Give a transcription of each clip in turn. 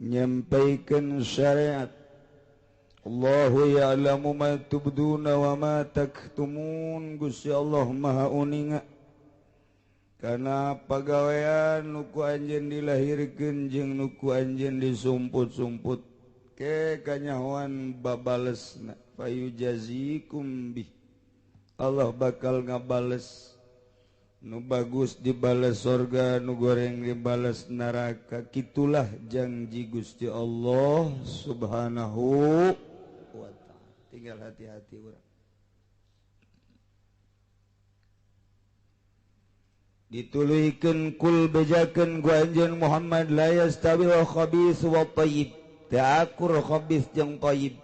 Nyampaikeun syariat. Allahu ya'lamu ma tubduna wa ma taktumun. Gusti Allah Maha uninga kana pagawean nu ku anjeun dilahirkeun jeung nu ku anjeun disumput-sumput ke kanyahoan babalesna fayujazikum bih. Allah bakal ngabales nu bagus dibales sorga, nu goreng dibales neraka. Kitulah janji Gusti Allah Subhanahu wa ta'ala. Tinggal hati-hati urang. Dituluykeun kul bejakeun ku anjeun Muhammad la yastawi al khabis wa thayyib. Teu akur khabis jeung thayyib.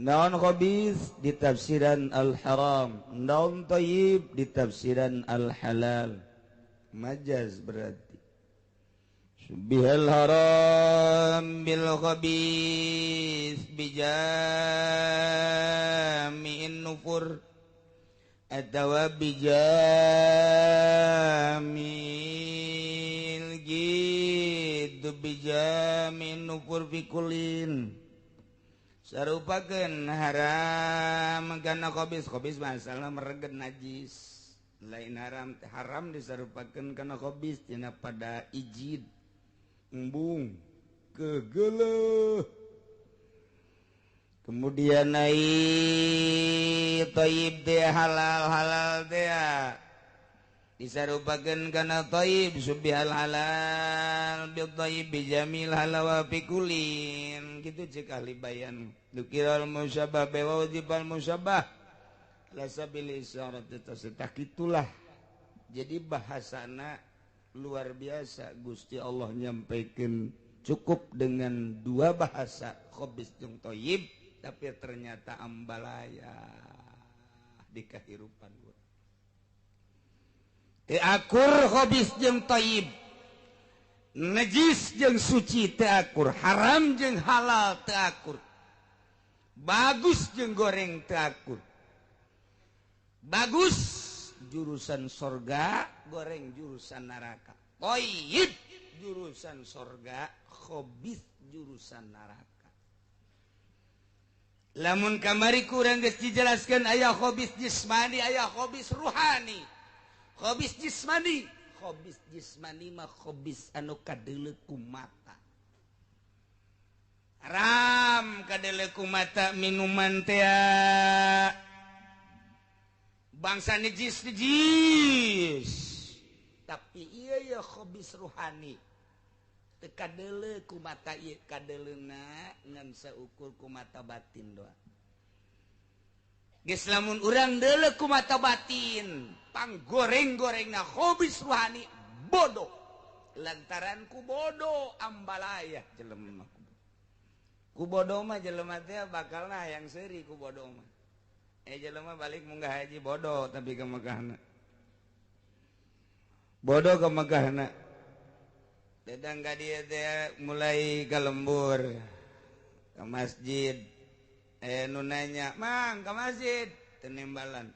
Naon khabis ditafsiran al haram, naon thayyib ditafsiran al halal. Majaz berarti. Bihal haram bil khabis bijami'in nufur atawa bijamil gitu bijamin nufur fikulin. Sarupakeun haram kana khabis, khabis masalah meregen najis. Lain haram, haram disarupakeun kana khabis tina pada ijid embung kegeleuh. Kemudian naik thayyib teh halal, halal teh disarupakeun kana thayyib subihal halal bil thayyib jamil halawa fikulin. Kitu cek ahli bayan. Dukiral musyabah wa wajibal musyabah la sabil isyarat tasitah. Kitulah. Jadi bahasana luar biasa Gusti Allah nyampaikeun cukup dengan dua bahasa khabis jeung thayyib, tapi ternyata ambalaya di kehidupan urang. Teu akur khabis jeung thayyib, najis jeung suci teu akur, haram jeung halal teu akur, bagus jeung goreng teu akur. Bagus jurusan sorga, goreng jurusan neraka. Thayyib jurusan sorga, khabis jurusan neraka. Lamun kamari kurang geus dijelaskeun aya khabis jismani, aya khabis ruhani. Khabis jismani, khabis jismani mah khabis anu kadeuleu ku mata. Haram kadeuleu ku mata minuman teh bangsa najis najis. Tapi ieu ya khabis ruhani. Teu kadeuleu ku mata ieu, kadeleuna ngan saukur ku mata batin doang. Geus lamun urang deuleu ku mata batin, panggoreng-gorengna khabis ruhani bodoh. Lantaran ku bodoh ambalaya jelema. Ku bodoh mah jelema teh bakalna hayang seuri ku bodoh mah. Jelema balik munggah haji bodoh tapi ke Mekahna. Bodoh ke Mekahna. Dadang ka dieu teh mulai ka lembur, ke masjid. Nu nanya, "Mang, ke masjid?" Teu nembalan.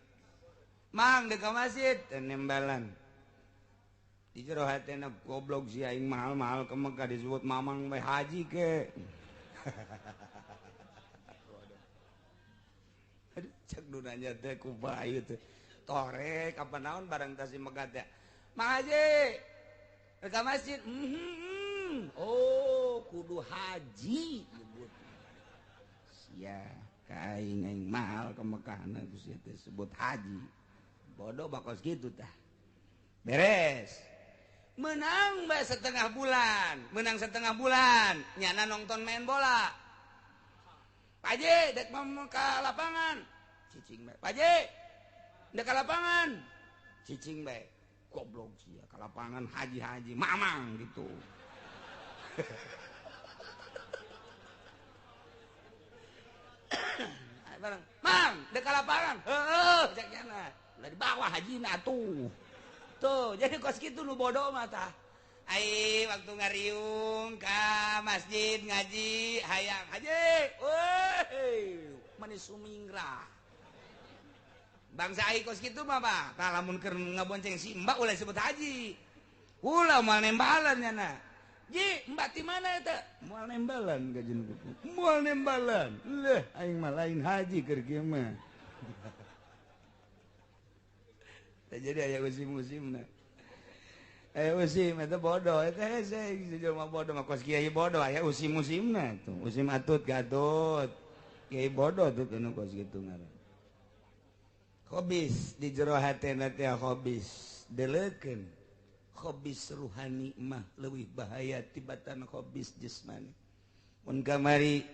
"Mang, deuk ka masjid?" Teu nembalan. Di jero hatena goblok si aing mahal-mahal ke Mekah disebut mamang bae haji ke. Aduh, cek nu nanya teh ku bae teh. Torek apa naon barang tas di Mekah teh. "Mang Haji, ke masjid?" Oh, kudu haji nyebut. Sia, ka aing aing mahal ke Mekahna geus teh sebut haji. Bodoh bakos kitu tah. Beres. Menang bae setengah bulan, menang setengah bulan, nyana nonton main bola. Pak Haji, dek mau ke lapangan. Cicing bae. Pak Haji, dek ke lapangan. Cicing bae. Goblok sia ke lapangan haji-haji mamang gitu. Bareng, "Mang, dek ke lapangan." Heuh, cek nyana. Ulah di bawah hajina atuh. Tuh, jadi kos kitu nu bodoh mah tah. Ai waktu ngariung ka masjid ngaji hayang haji. Weuh, manis sumingrah. Bangsa ai kos kitu mah bah. Tah lamun keur ngabonceng si mbak ulah sebut haji. Ulah moal nembalan nyana. Ji, mbak di mana eta? Moal nembalan gajen kuku. Moal nembalan. Leh, aing mah lain haji keur kieu mah. Tah jadi aya musim-musimna. Aya usim eta bodoh, eta hese jelema bodoh mah kos kiai bodoh aya usim-musimna tuh. Usim atut gatut. Kiai bodoh tuh anu kos kitu ngaran. Khobis di jero hatena teh khobis deleukeun. Khobis ruhani mah leuwih bahaya tibatan khobis jasmani. Mun kamari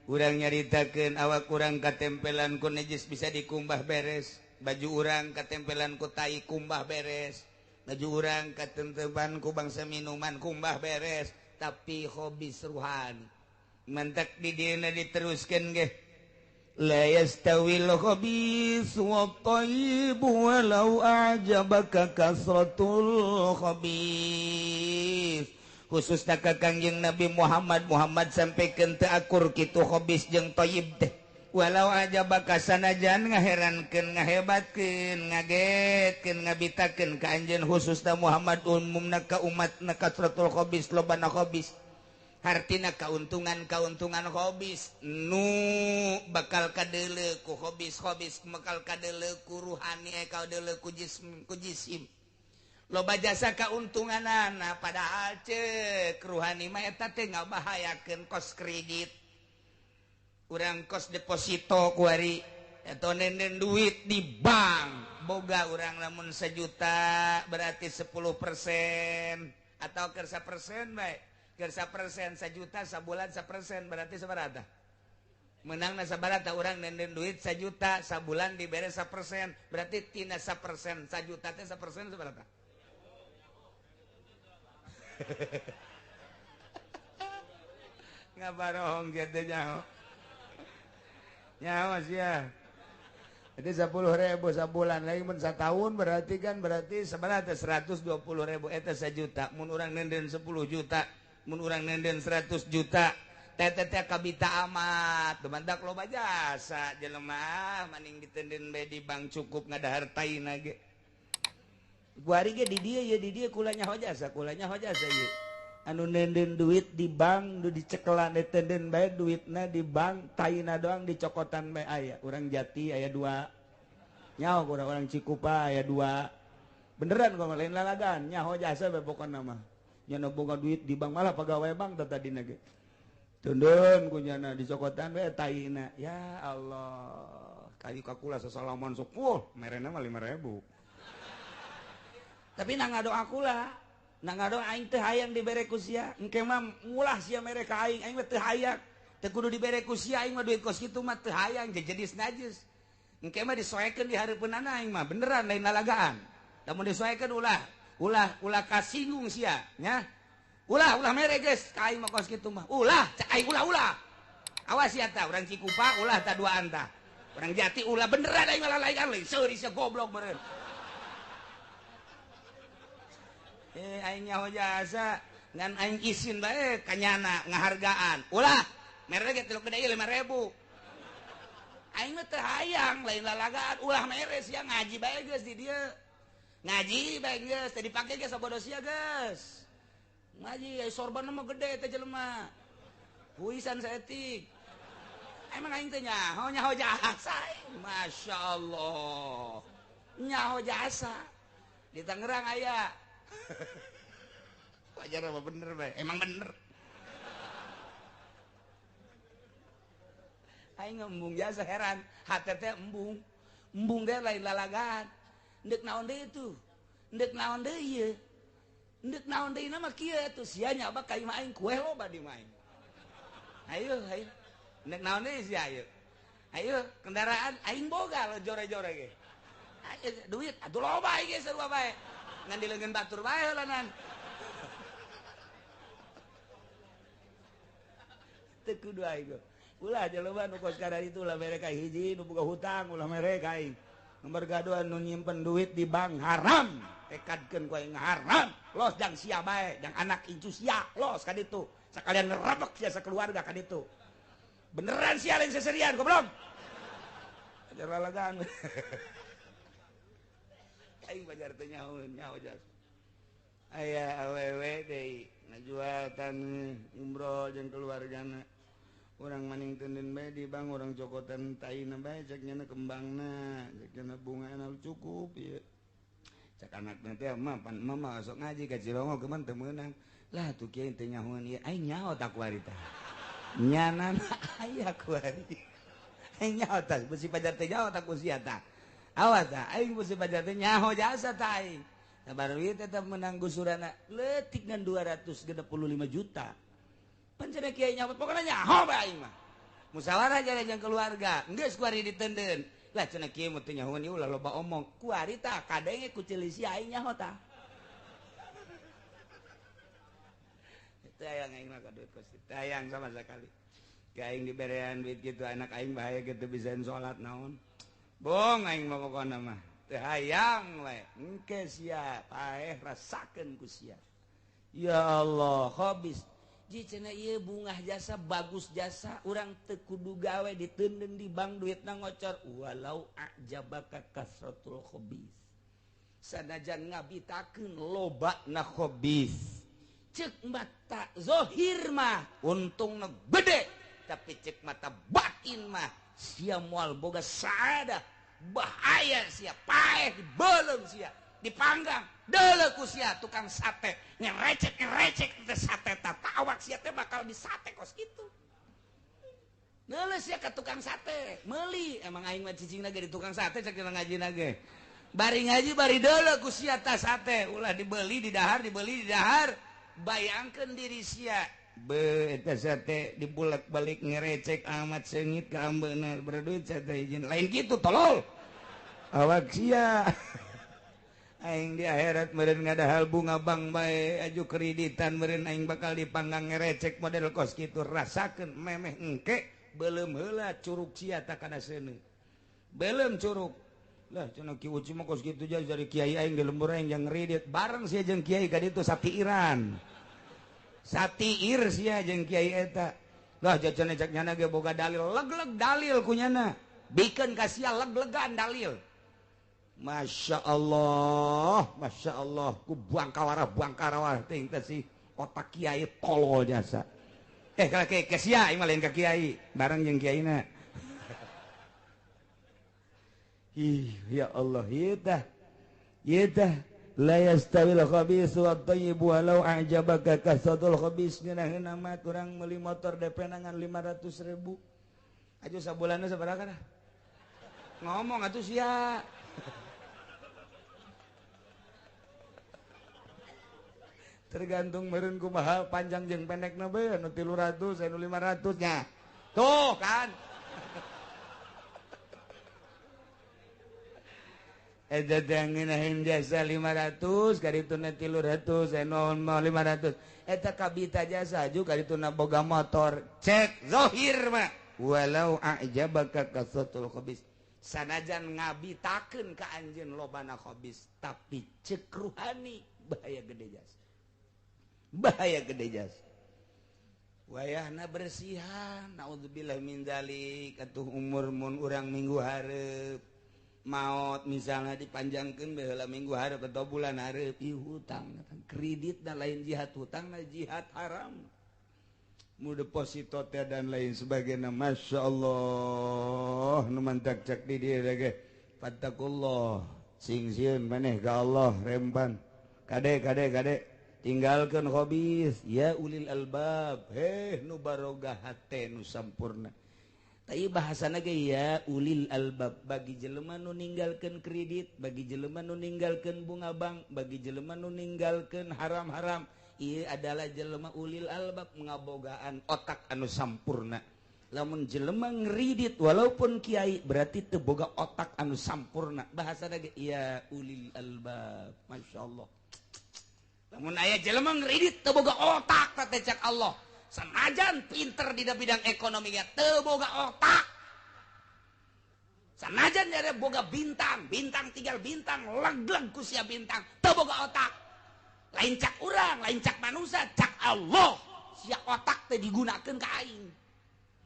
urang nyaritakeun awak urang katempelan ku najis bisa dikumbah beres, baju urang katempelan ku tai kumbah beres, baju urang katempelan ku bangsa minuman kumbah beres, tapi khobis ruhani mantak di dieuna diteruskeun ge. La yastawil khabis wa thayyib walau a'jabaka kasratul khabis. Khususna ka Kangjeng Nabi Muhammad, Muhammad sampaikan teu akur kitu khabis jeung thayyib teh. Walau a'jabaka sanajan ngaherankeun, ngahebatkeun, ngagetkeun, ngabitakeun ka anjeun khususna Muhammad umumna ka umatna kasratul khabis lobana khabis. Hartina kauntungan-kauntungan khobis nu bakal kadeule ku khobis-khobis bakal kadeule ku ruhani kadeule ku jism ku jisim loba jasa kauntunganana padahal ceuk ruhani mah eta teh ngabahayakeun kos kredit urang kos deposito kuari atau nenden duit di bank boga urang lamun sejuta berarti 10% atau kersa persen bae kersa persen sejuta sabulan 1% berarti sabaraha menang sabaraha urang nenden duit sejuta sabulan dibere 1% berarti tina 1% sejuta teh 1% sabaraha ngabarohong teh nyaho nyaho sia itu 10.000 sabulan lagi mun satahun berarti kan berarti sabaraha 120.000 eta sejuta mun urang nenden 10 juta mun urang nenden 100 juta teh teh kabita amat dumandak loba jasa jelema maning ditenden bae di bank cukup ngadahar taina ge guari ge di dieu ye di dieu kula nyaho jasa ye anu nenden duit di bank nu dicekelan ditenden bae duitna di bank taina doang dicokotan bae aya urang Jati aya 2 nyaho urang orang Cikupa aya 2 beneran kok lain lalagan nyaho jasa bae pokona mah nyana boga duit di bank malah pegawai bank tadi nage tundun kunyana dicokotan bae taina ya Allah kayu kakula sesalaman sok wah merena mah 5.000 tapi na ngadoa kula na ngadoa aing teu hayang dibere ku sia engke mah ngulah sia mere ka aing aing mah teu hayang teu kudu dibere ku sia aing mah duit kos kitu mah teu hayang jadi najis engke mah disoekeun di hareupeunana aing mah beneran lain lalagaan lamun disoekeun ulah ulah ulah kasinggung sia nya ulah ulah mere geus ka aing mah kos kitu mah ulah cak aing ulah ulah awas sia ta urang Cikupa ulah ta duaan ta urang Jati ulah beneran aing malah lain lain seuri sia goblok meureun aing nyaho jasa ngan aing isin bae ka nyana ngahargaan ulah mere ge 3 gede 5.000 aing mah teu hayang lain lalagaan ulah mere sia ngaji bae geus di dieu ngaji bae geus teh dipake ge sabodo sia geus ngaji ai sorban mah gede teh jelema huisan saeutik emang aing teh nyaho nyaho jasa masyaallah nyaho jasa di Tangerang aya wajar apa bener bae emang bener aing embung jasa heran hate teh embung embung teh lain lalagaan ndek naon deui tuh ndek naon deui ieu ndek naon deui mah kieu atuh sia nyaba ka imah aing kue loba di imah aing ayo ayo ndek naon deui sia ayo ayo kendaraan aing boga lo jore-jore ge ayo duit atuh loba aing ge sarua bae ngan dileungeun batur bae heulanan teu kudu aing ulah jelema nu kos kadar itu ulah mere ka hiji nu boga hutang ulah mere ka aing nomor gaduhan nu nyimpen duit di bank haram tekadkeun ku aing haram los jang sia bae jang anak incu sia los ka ditu sakalian ngerebek sia sakeluarga ka ditu beneran sia lain seserian goblok ajar lalagan aing bajar teh nyaho nyaho jas Aya awewe deui ngajual tan umroh jeung keluargana. Urang maning teuneun bae di bank urang cokotan taina bae cek nyana kembangna, cek nyana bungana cukup ieu. Cek anakna teh mah pan mama sok ngaji ka Cirongo kumaha teu meunang. Lah tuh kieu teh nyahoan ieu aing nyaho tak kuari tah. Nyanana aya kuari. Aing nyaho tah besi pajar teh nyaho tak usia tah. Awas tah aing besi pajar teh nyaho jasa tah aing. Baru ieu tetap menang gusurana leutik ngan 265 juta. Pan cenah kiai nyaho pokona nyaho bae aing mah. Musyawarah jeung keluarga, geus kuari ditendeun. Lah cenah kiai mah teu nyahoan ieu ulah loba omong. Kuari tah kadenge ku ceulisi aing nyaho tah. Teu hayang aing mah ka duit kos teu hayang sama sekali. Ka aing diberean duit kitu anak aing bahaya kitu bisa salat naon. Bong aing mah pokona mah. Teu hayang we engke sia paeh rasakeun ku sia. Ya Allah khabis ji cenah ieu bungah jasa bagus jasa urang teu kudu gawe diteundeun di bank duitna ngocor walau a'jabaka kasratul khabis sanajan ngabitakeun lobana khabis cek mata zahir mah untungna gede tapi cek mata batin mah sia moal boga saadah bahaya sia paeh dibelem sia dipanggang deuleu ku sia tukang sate ngerecek-ngerecek teh sate tah awak sia teh bakal disate kos kitu deuleu sia ka tukang sate meuli emang aing mah cicingna ge di tukang sate cek ngajina ge bari ngaji bari deuleu ku sia tah sate ulah dibeli di dahar dibeli di dahar bayangkeun diri sia be eta sate dibulak-balik ngerecek amat seungit ka ambeuna berduit sate izin lain kitu tolol awak sia aing di akhirat meureun ngadahal bunga bank bae aju kreditan meureun aing bakal dipanggang ngerecek model kos kitu rasakeun memeh engke beuleum heula curug sia ta kana seuneu beuleum curug lah cenah ki uci mah kos kitu jauh dari kiai aing di lembur aing jang ngredit bareng sia jeung kiai ka ditu satiiran satiir sia jeung kiai eta lah jajan cek nyana ge boga dalil leg-leg dalil ku nyana bikeun ka sia leg-legan dalil. Masya Allah, Masya Allah, ku bangkawarah ting teh si otak kiai tolol jasa. Kalau ke sia ieu mah lain ka kiai, bareng jeung kiaina. Ih, ya Allah, ieu tah. Ieu tah la yastawil khabitsu wat thayyib walau a'jabaka kasratul khabis ngeunaheun mah kurang meuli motor DP ngan 500.000. Aju sabulanna sabaraha kana? Ngomong atuh sia. Tergantung meureun kumaha panjang jeung pendekna bae anu 300 anu 500 nya. Tuh kan. Eta teh ngeunaheun jasa 500 karituna 300 anu 500. Eta kabita jasa aju karituna boga motor. Cek zahir mah walau a'jabaka kasratul khabis. Sanajan ngabitakeun ka anjeun lobana khabis tapi cek ruhani bahaya gede jasa. Bahaya gede jasa. Wayahna bersihan naudzubillah min dzalik atuh umur mun urang minggu hareup maot misalnya dipanjangkeun baheula minggu hareup atau bulan hareup ieu hutang kredit dan lain jihad hutang na jihad haram mu deposito teh dan lain sebagainya. Masya Allah nu mantak cek di dieu ge fattakullah sing sieun maneh ka Allah rempan kade kade kade tinggalkeun khabis ya ulil albab heh nu baroga hate nu sampurna. Tapi bahasana ge ya ulil albab bagi jelema nu ninggalkeun kredit, bagi jelema nu ninggalkeun bunga bank, bagi jelema nu ninggalkeun haram-haram. Ieu adalah jelema ulil albab ngabogaan otak anu sampurna. Lamun jelema ngredit walaupun kiai berarti teu boga otak anu sampurna. Bahasana ge ya ulil albab. Masyaallah. Lamun aya jelema ngredit teu boga otak teh cek Allah. Sanajan pinter di bidang ekonominya teu boga otak. Sanajan jare boga bintang, bintang tinggal bintang, leg-leg ku sia bintang, teu boga otak. Lain cak urang, lain cak manusia, cak Allah. Sia otak teh digunakeun ka aing.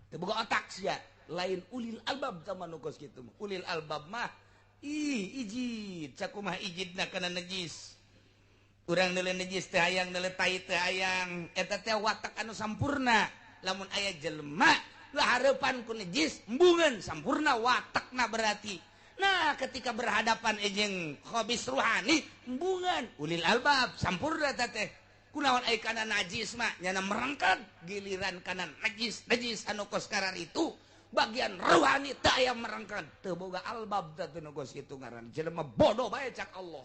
Teu boga otak sia, lain ulil albab sama nu kos kitu. Ulil albab mah ih ijid, cakumaha ijidna kana najis. Urang neuleuh najis teu hayang, neuleuh tai teu hayang. Eta teh watak anu sampurna. Lamun aya jelema hareupan ku najis embungeun sampurna watakna berarti. Nah, ketika berhadapan jeung khabis ruhani embungeun ulil albab sampurna eta teh. Kunaon aya kana najis mah nyana merengket, giliran kana najis najis anu kos karar itu bagian ruhani teu aya merengket, teu boga albab teh nu kos kitu ngaran jelema bodoh bae cak Allah.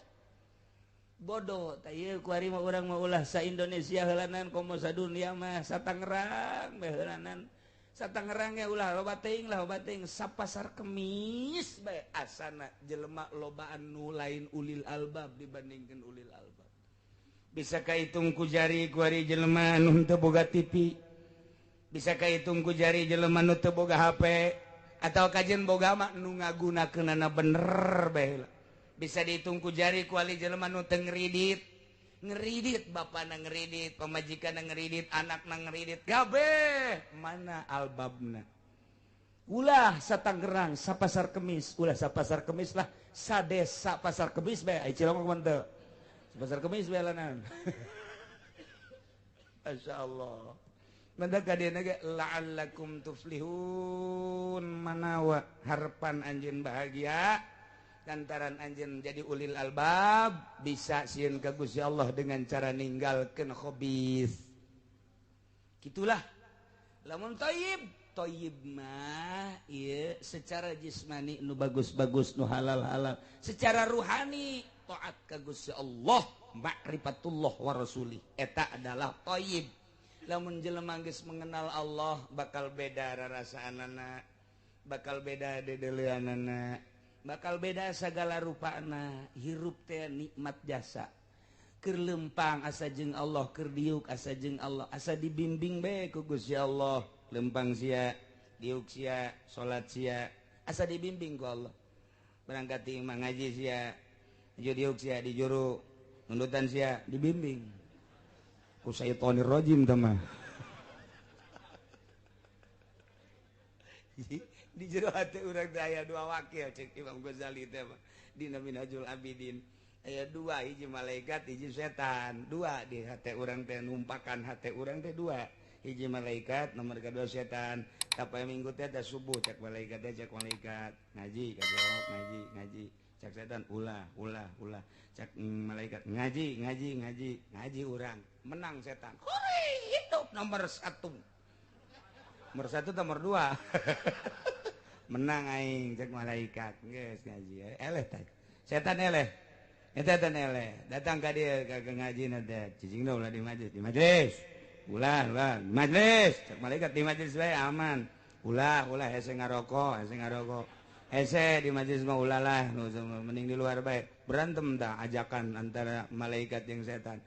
Bodoh tah ieu kuari mah urang mah ulah sa Indonesia heulanan komo sadunia mah sa Tangerang bae heulanan. Sa Tangerang ge ulah loba teuing lah loba teuing sapasar Kemis bae asana jelema lobaan nu lain ulil albab dibandingkeun ulil albab. Bisa kahitung ku jari kuari jelema anu teu boga TV, bisa kahitung ku jari jelema nu teu boga HP atau kajen boga mah nu ngagunakeunana bener bae. Bisa dihitung ku jari kuali jelema nu teu ngeridit, ngeridit bapana ngeridit, pamajikanna ngeridit, anakna ngeridit, kabeh mana albabna. Ulah sa Tangerang, sa Pasar Kemis, ulah sa Pasar Kemis lah, sa desa Pasar Kemis bae, ai Cilongok mah teu. Pasar Kemis bae lanan. Masyaallah. Manda kadieuna ge la'allakum tuflihun, manawa harapan anjeun bahagia lantaran anjeun jadi ulil albab bisa sieun ka Gusti Allah dengan cara ninggalkeun khabis. Gitulah. Lamun thayyib, thayyib mah ieu secara jismani nu bagus-bagus nu halal-halal, secara ruhani taat ka Gusti Allah, ma'rifatullah wa rasulih. Eta adalah thayyib. Lamun jelema geus mengenal Allah bakal beda rarasaanana, bakal beda dedeleanana, bakal beda segala rupana. Hirup teh nikmat jasa. Keur lempang asa jeung Allah, keur diuk asa jeung Allah, asa dibimbing bae ku Gusti Allah. Lempang sia, diuk sia, salat sia, asa dibimbing ku Allah. Berangkat ti imah ngaji sia, diuk sia di juru, nundutan sia dibimbing ku syaitonir rajim teh mah. Di jero hati urang teh aya dua wakil cek Imam Ghazali teh mah dina Minhajul Abidin. Aya dua, hiji malaikat, hiji setan. Dua di hati urang teh numpakan hati urang teh dua. Hiji malaikat, nomor kedua setan. Tapai minggu teh teh subuh cek malaikat teh cek malaikat ngaji kajawab ngaji ngaji. Cek setan ulah ulah ulah. Cek malaikat ngaji ngaji ngaji ngaji urang menang setan. Hore hidup nomor satu. Nomor satu nomor dua. Menang aing cek malaikat geus ngaji eleh teh setan eleh eta teh eleh datang ka dieu ka ngajina teh cicingna ulah di majelis di majelis ulah ulah di majelis cek malaikat di majelis bae aman ulah ulah hese ngarokok hese di majelis mah ulah lah mending di luar bae berantem tah ajakan antara malaikat jeung setan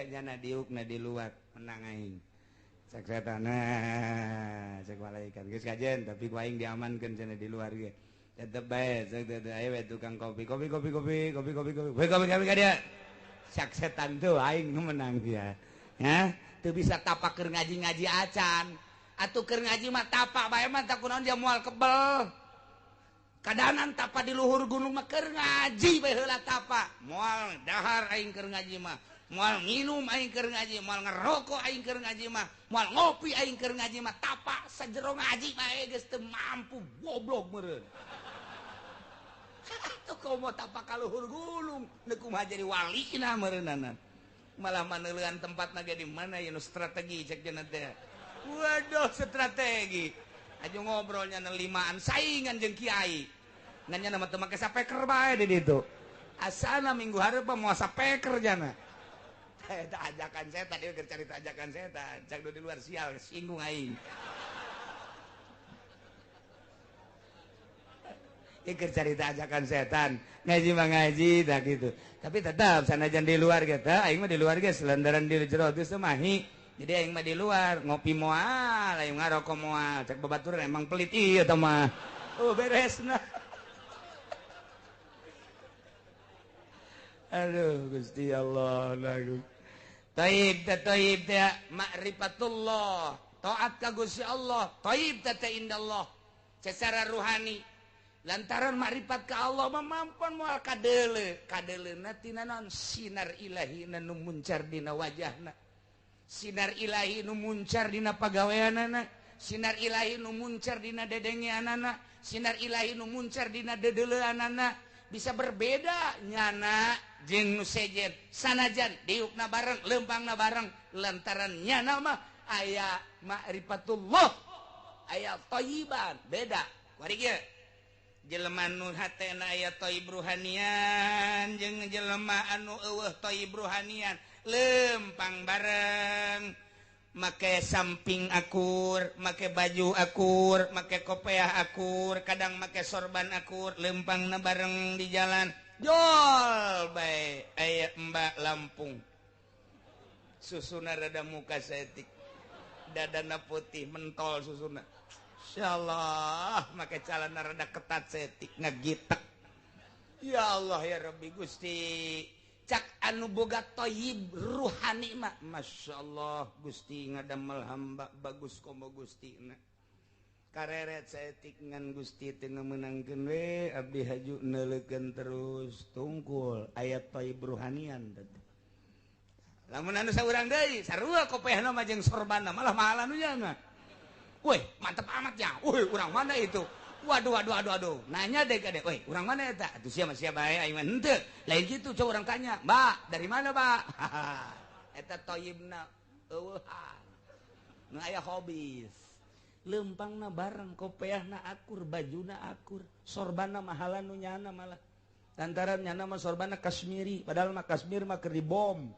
nyana diukna di luar menang aing cek setan, nah, cek malaikat geus kajen tapi ku aing diamankeun cenah di luar ge. Tetep bae cek teh aya we tukang kopi kopi kopi kopi kopi kopi kopi kopi kopi kopi ka dia. Cek setan tuh aing nu menang dia. Ya, teu bisa tapak keur ngaji-ngaji acan. Atuh keur ngaji mah tapak bae mah tak kunaon dia moal kebel. Kadanan tapa di luhur gunung mah keur ngaji bae heula tapa. Moal dahar aing keur ngaji mah. Moal nginum aing keur ngaji, moal ngerokok aing keur ngaji mah, moal ngopi aing keur ngaji mah, tapa sajero ngaji bae geus teu mampu goblok meureun. Atuh komo tapa ka luhur gunung, neuk kumaha jadi walina meureunana. Malah maneuleun tempatna ge di mana ieu nu strategi cek cenah teh. Waduh strategi. Aja ngobrolnya limaan saingan jeung kiai. Nanya mah teu make sapeker bae di ditu. Asana minggu hareup mah moal sapeker jana. Ajakan setan, dia cari ajakan setan. Cak di luar sial, singgung aing. Dia cari ajakan setan, ngaji mah ngaji, tak gitu. Tapi tetap sanajan di luar kita, aing mah di luar geus lantaran di jero geus mahi. Jadi aing mah di luar ngopi moal, aing ngarokok moal. Cek babaturan emang pelit ieu teh mah. Oh beresna. Aduh Gusti Allah lagu. Thayyib ta thayyib ta ma'rifatullah, taat ka Gusti Allah, thayyib ta ta indallah. Secara ruhani Lantaran makrifat ka Allah mah mampon moal kadeule, kadeleuna tina naon sinar ilahi nu muncar dina wajahna. Sinar ilahi nu muncar dina pagaweanana, sinar ilahi nu muncar dina dedengeanana, sinar ilahi nu muncar dina dedeleuanana. Bisa berbeda nyana jeung nu sejen sanajan diukna bareng, leumpangna bareng, lantaran nyana mah aya ma'rifatullah, aya thayyiban, beda. Kuari kieu jelema nu hatena aya thayyib ruhanian jeung jelema anu eueuh thayyib ruhanian lempang bareng, make samping akur, make baju akur, make kopiah akur, kadang make sorban akur, lempangna bareng di jalan jol bae aya mbak Lampung susuna rada muka saeutik, dadana putih mentol susuna. Insyaallah make calana rada ketat setik ngagitek. Ya Allah ya Rabbi Gusti, cak anu boga thayyib ruhani mah masyaallah Gusti ngadamel hamba bagus komo Gusti na. Kareret saeutik ngan Gusti teu meunangkeun we abdi haju neuleukeun terus tungkul aya thayyib ruhanian teh. Lamun anu saurang deui sarua kopehna mah jeung sorbanna malah mahalan nu nya. Woi, mantep amat ya. Woi, urang mana itu? Waduh, waduh, waduh, waduh. Nanya deh ke deh. Woi, urang mana eta? Atuh sia mah sia bae aing mah henteu. Lain gitu coba urang tanya, "Mbak, dari mana, Pak?" Eta thayyibna eueuhan. Nu aya hobis. Leumpangna bareng, kopeahna akur, bajuna akur, sorbanna mahalan nu nyana malah. Lantaran nyana mah sorbanna Kashmiri, padahal mah Kashmir mah keur dibom.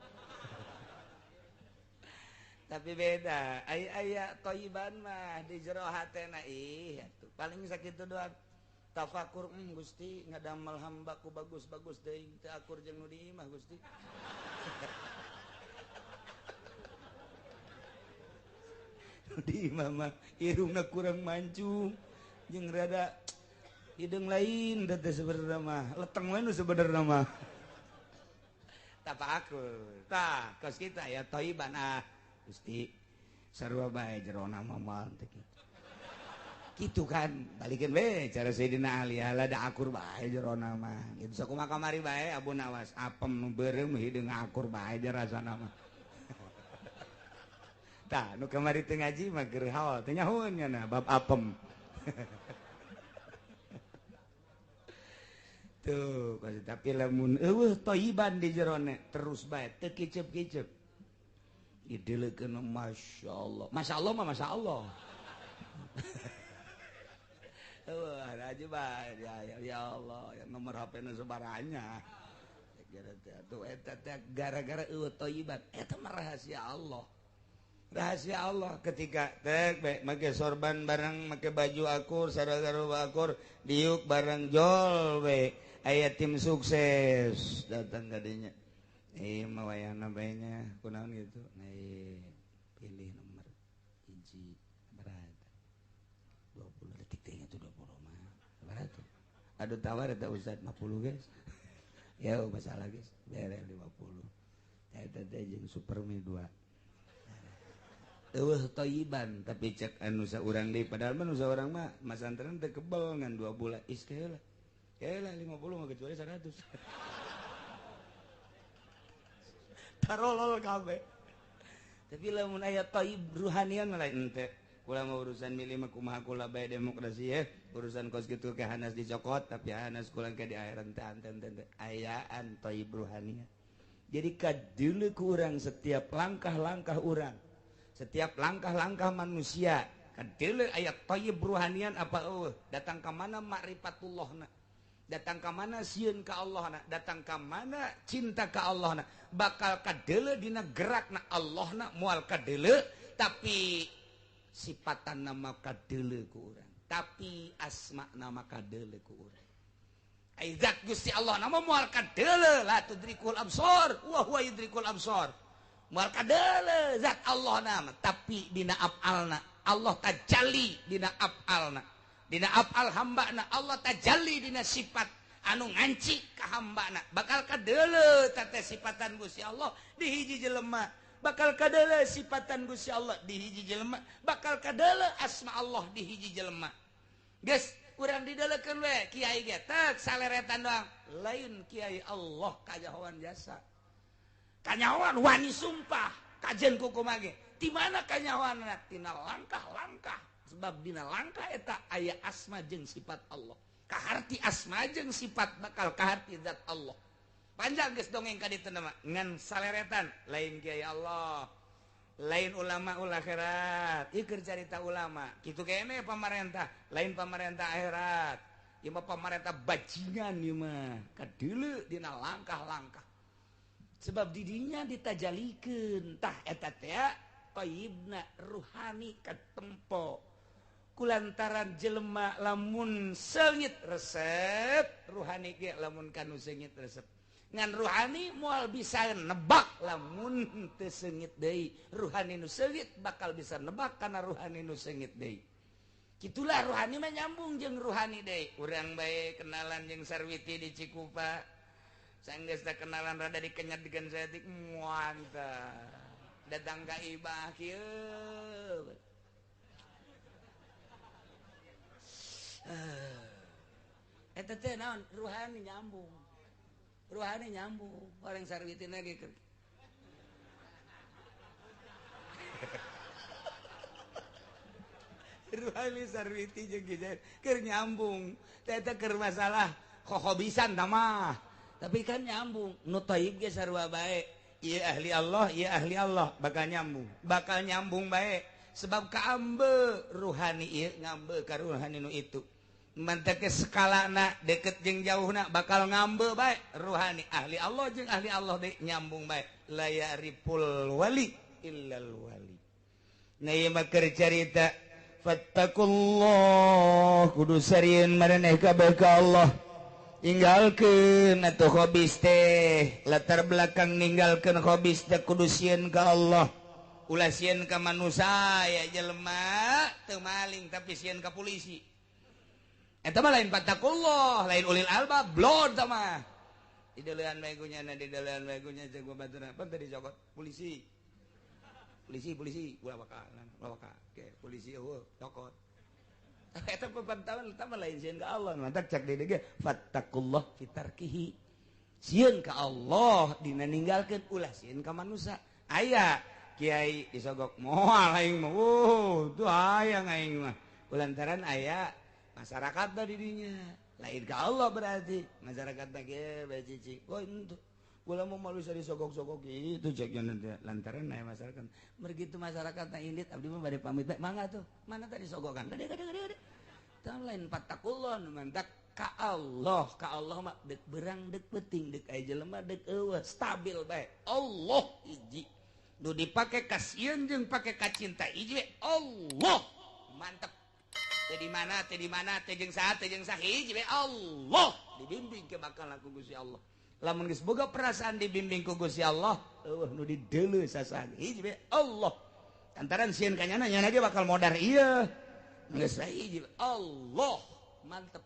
Tapi beda, aya thayyiban mah di jero hatena ih atuh paling sakitu doang. Tafakur Gusti ngadamel hamba ku bagus-bagus deui teu akur jeung nu di imah Gusti. Nu di imah mah irungna kurang mancung jeung rada hideung lain teh sebenarna mah, leteng we nu sebenarna mah. Tafakur. Tah, kos kita ya thayyiban ah. Gusti sarua bae jerona mah teh kitu kan balikeun we cara Sayyidina Ali ala da akur bae jerona mah kitu sakumaha kamari bae Abu Nawas apem nu beureum hideung akur bae rasana mah. Tah nu kamari teu ngaji mah keur haol teu nyahoeun nya bab apem. Tuh tapi lamun eueuh thayyiban di jerona terus bae teu kicep-kicep. Dideleukeun Masya Allah. Masya Allah mah Masya Allah. Wah, aja bae ya, ya Allah, ya nomor HP-na sabaranya. Tuh eta teh gara-gara eueuh thayyiban, eta mah rahasia Allah. Rahasia Allah ketika teh make sorban bareng, make baju akur, sarua akur, diuk bareng jol we. Aya tim sukses datang ka dinya. Mah wayahna bae nya kunaon gitu. Nah, pilih nomor hiji berapa? 20 detik teh nya tuh 20 mah. Berapa tuh? Aduh tawar eta Ustaz 50 guys. Ya masalah guys, bere 50. Eta teh jeung Supermi 2. Eueuh thayyiban tapi cek anu saurang deui padahal mah nu saurang mah masantren teh kebel ngan 2 bulan. Is keula. Keula 50 mah kecuali 100. Tarolol kabeh. Tapi lamun aya thayyib ruhanian mah lain henteu. Kula mah urusan milih mah kumaha kula bae demokrasi ya. Urusan kos kitu ke hanas dicokot tapi hanas kula ke di akhirat teh ente ayaan thayyib ruhanian. Jadi kadeuleu ku urang setiap langkah-langkah urang, setiap langkah-langkah manusia kadeuleu aya thayyib ruhanian apa eueuh, datang ka mana makrifatullahna, datang ka mana sieun ka Allah na, datang ka mana cinta ka Allah na, bakal kadeuleu dina gerakna Allah na moal kadeuleu tapi sifatan nama kadeuleu ku urang, tapi asma nama kadeuleu ku urang. Ai zat Gusti Allah nama moal kadeuleu la tudrikul absar wa huwa yudrikul absar. Moal kadeuleu zat Allah nama tapi dina afalna Allah tajalli dina afalna. Dina afal hambana Allah tajalli dina sifat anu nganci ka hambana bakal kadeuleu teh sifatan Gusti Allah di hiji jelema, bakal kadeuleu sifatan Gusti Allah di hiji jelema, bakal kadeuleu asma Allah di hiji jelema. Geus Urang didelekeun we kiai ge tek saleretan doang. Lain kiai Allah kanyahoan jasa. Kanyahoan wani sumpah kajen kukumaha ge. Di mana kanyahoanna? Tina langkah-langkah. Sebab dina langkah eta aya asma jeung sifat Allah. Kaharti asma jeung sifat bakal kaharti zat Allah. Panjang geus dongeng ka ditu mah ngan saleretan lain kiai Allah. Lain ulama ul akhirat, ieu keur carita ulama. Kitu keneh pamarentah, lain pamarentah akhirat. Ieu mah pamarentah bajingan ieu mah. Kadeuleu dina langkah-langkah. Sebab didinya ditajalikeun tah eta teh thayyibna ruhani katempo. Kulantaran jelema lamun seungit resep, ruhani ge lamun kanu seungit resep. Ngan ruhani moal bisa nebak lamun teu seungit deui. Ruhani nu seungit bakal bisa nebak kana ruhani nu seungit deui. Kitulah ruhani mah nyambung jeung ruhani deui. Urang bae kenalan jeung Sarwiti di Cikupa. Sanggeus teh kenalan rada dikenyat digen saeutik muanta. Datang ka ibah kieu. Eta teh naon ruhani nyambung. Ruhani nyambung, orang Sarwiti lagi keur. Ruhani Sarwiti jeung kieu keur nyambung. Teh teh keur masalah hohobisan tah mah. Tapi kan nyambung, nu thayyib ge sarua bae. Ieu ahli Allah, ieu ahli Allah bakal nyambung. Bakal nyambung bae sebab kaambe ruhani ieu ngambe ka ruhani nu itu. Manteke skalana deket jeung jauhna bakal ngambe bae ruhani ahli Allah jeung ahli Allah deui nyambung bae. La ya'riful wali illal wali. Nah ieu mah keur carita fattakullah kudu sarieun maraneh kabeh ka Allah. Inggalkeun atuh hobis teh, latar belakang ninggalkeun hobis teh kudu sieun ka Allah. Ulah sieun ka manusia ya jelema teu maling tapi sieun ka polisi. Eta mah lain fattakullah, lain ulil albab, blon tah mah. Dideulean bae ku nyana, dideulean bae ku nya jeung baturna. Pan teh dicokot polisi. Polisi, polisi, ulah bakal, ulah bakal. Oke, polisi eueuh cokot. Eta pepantauan eta mah lain sieun ka Allah. Mantak cak deui ge fattakullah fi tarkihi. Sieun ka Allah dina ninggalkeun ulah sieun ka manusia. Aya kiai disogok moal aing mah. Tuh hayang aing mah. Kulantaran aya masyarakat dah dirinya lain ke Allah berarti masyarakat ge bae cicing. Oh itu gula mau malu bisa disogok-sogok gitu ceknya nanti lantaran aya masyarakat mergitu masyarakat na indit abdi mah bade pamit bae mangga tuh mana tadi sogokan gede gede gede gede tah lain fattakullah mantak ka Allah mah deuk berang deuk peuting deuk aya jelema deuk eueuh stabil bae Allah hiji nu dipake kasieun jeung pake kacinta hiji Allah mantep. Teh di mana, teh di mana, teh jeung saha, teh jeung saha hiji we Allah dibimbing ke bakal ku Gusti Allah. Lamun geus boga perasaan dibimbing ku Gusti Allah, eueuh nu dideuleu sasaha hiji we Allah. Lantaran sieun ka nyana, nyana ge bakal modar ieu. Geus hiji Allah mantep.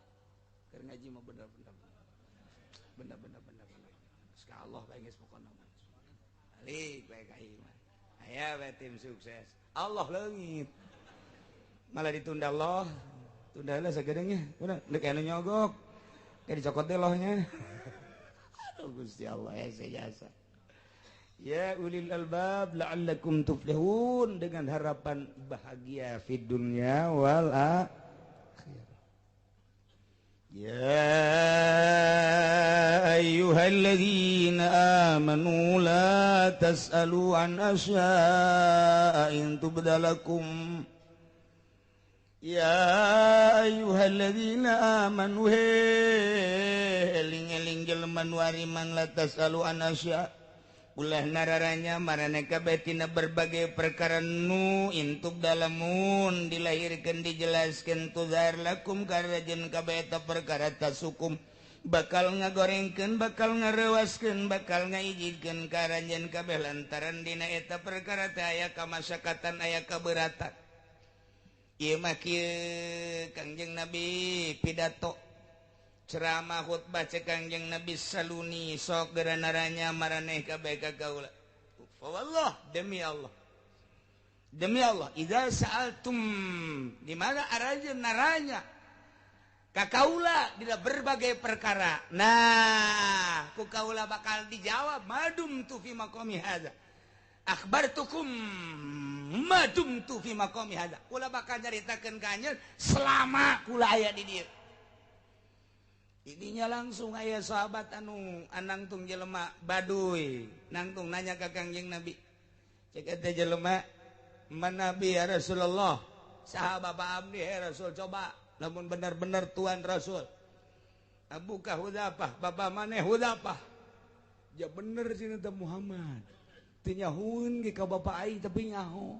Keur ngaji mah bener-bener. Bener-bener bener-bener. Geus ka Allah bae geus pokona mah. Balik bae ka ieu mah. Aya we tim sukses. Allah leungit. Malah ditunda Allah, tunda lah sagedengnya. Udah, dek anu nyogok. Kayak dicokot deh lohnya. Aduh Gusti Allah ya jasa. Ya ulil albab la'allakum tuflihun dengan harapan bahagia fid dunya wal akhirah. Ya ayyuhalladzina amanu la tas'alu an asya'a in tubdalakum. Ya ayyuhalladzina amanu eling-eling jelema nu ariman la tasalu an asya ulah nararanya maraneh kabeh tina berbagai perkara nu intub dalamun dilahirkeun dijelaskeun tuzar lakum karajen kabeh eta perkara tasukum bakal ngagorengkeun bakal ngarewaskeun bakal ngaijikeun karanjeun kabeh lantaran dina eta perkara teh aya kamasyakatan aya kaberatan. Ieu mah kieu Kangjeng Nabi pidato ceramah khutbah cek Kangjeng Nabi saluni sok geura naranya maraneh kabeh ka kaula. Fa wallah demi Allah. Demi Allah, idza sa'altum di mana aranjeun naranya Ka kaula dina berbagai perkara. Nah, ku kaula bakal dijawab madum tu fi maqami hadza. Akhbartukum madum tu fi maqami hadza. Kula bakal nyaritakeun ka anjeun selama kula aya di dieu. Idinya langsung aya sahabat anu anangtung jelema baduy, nangtung nanya ka Kangjeng Nabi. Cek eta jelema, "Man Nabi ya Rasulullah?" Saha bapa abdi ya Rasul, coba lamun benar-benar Tuhan Rasul. Abuka Hudzafah, bapa maneh Hudzafah. Ja bener cenah teh Muhammad. Teu nyahueun ge ka bapa aing tapi nyaho.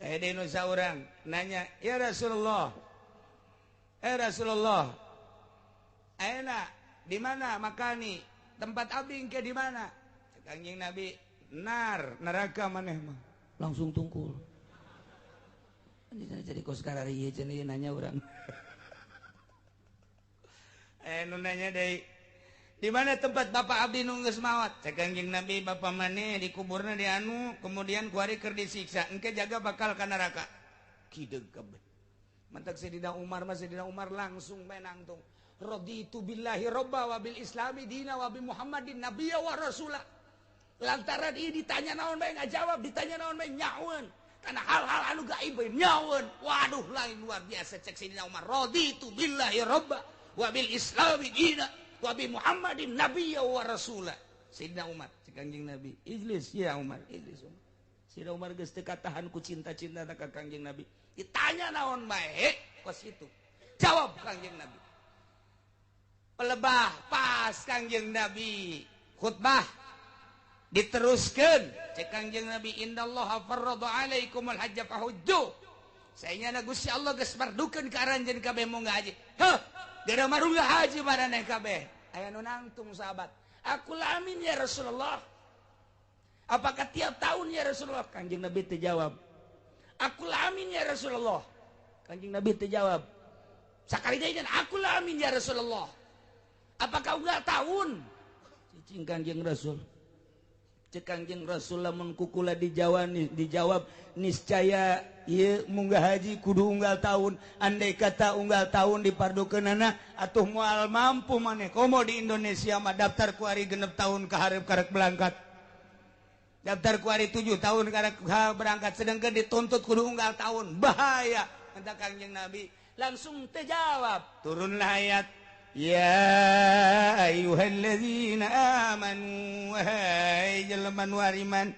Eh deui nu saurang nanya, "Ya Rasulullah. Eh Rasulullah, ayeuna di mana makani? Tempat abdi engke di mana?" Cek Kangjeng Nabi, "Nar, neraka maneh mah." Langsung tungkul. Ini jadi kos karari ieu cenah nanya urang. Eh nu nanya deui, "Di mana tempat bapak abdi nu geus maot?" Cek Kangjeng Nabi, "Bapak maneh dikuburna di anu, kemudian kuari keur disiksa, engke jaga bakal ka neraka." Kideug kabeh. Mantak Sayyidina Umar mah, Sayyidina Umar langsung bae nangtung. Raditu billahi robba wa bil islami dina wa bi Muhammadin nabiyya wa rasula. Lantaran ieu ditanya naon bae ngajawab, ditanya naon bae nyahueun. Karena hal-hal anu gaib bae nyahueun. Waduh, lain luar biasa cek Sayyidina Umar. Raditu billahi robba wa bil islami dina wa bi Muhammadin nabiyya wa rasula. Sayyidina Umar, cek Kangjeng Nabi, "Ijlis ya Umar, ijlis Umar." Sayyidina Umar geus teu katahan ku cinta-cinta ka Kangjeng Nabi. Ditanya naon bae kos itu. Jawab Kangjeng Nabi. Pelebah pas Kangjeng Nabi khutbah diteruskan cek Kangjeng Nabi, "Innallaha farrada alaikumul hajja fahujju." Saenyana Gusti Allah geus mardukeun ka aranjeun kabeh munggah haji. Heuh, geura marunggah haji maraneh kabeh. Aya nu nangtung sahabat, "Aku lamin ya Rasulullah. Apakah tiap tahun ya Rasulullah?" Kangjeng Nabi teu jawab. "Aku lamin ya Rasulullah." Kangjeng Nabi teu jawab. Sakali deui, "Aku lamin ya Rasulullah. Apakah unggal tahun?" Cicing Kangjeng Rasul. Cek Kangjeng Rasul, lamun kukula dijawab, dijawab niscaya ieu munggah haji kudu unggal tahun. Andai kata unggal tahun dipardukeunana atuh moal mampu maneh. Komo di Indonesia mah daftar kuari 6 tahun ka hareup karek berangkat. Daftar kuari 7 tahun karek berangkat, sedangkan dituntut kudu unggal tahun. Bahaya. Kata Kangjeng Nabi langsung terjawab. Turunlah ayat, "Ya ayyuhalladzina amanu, wahai jelema nu ariman,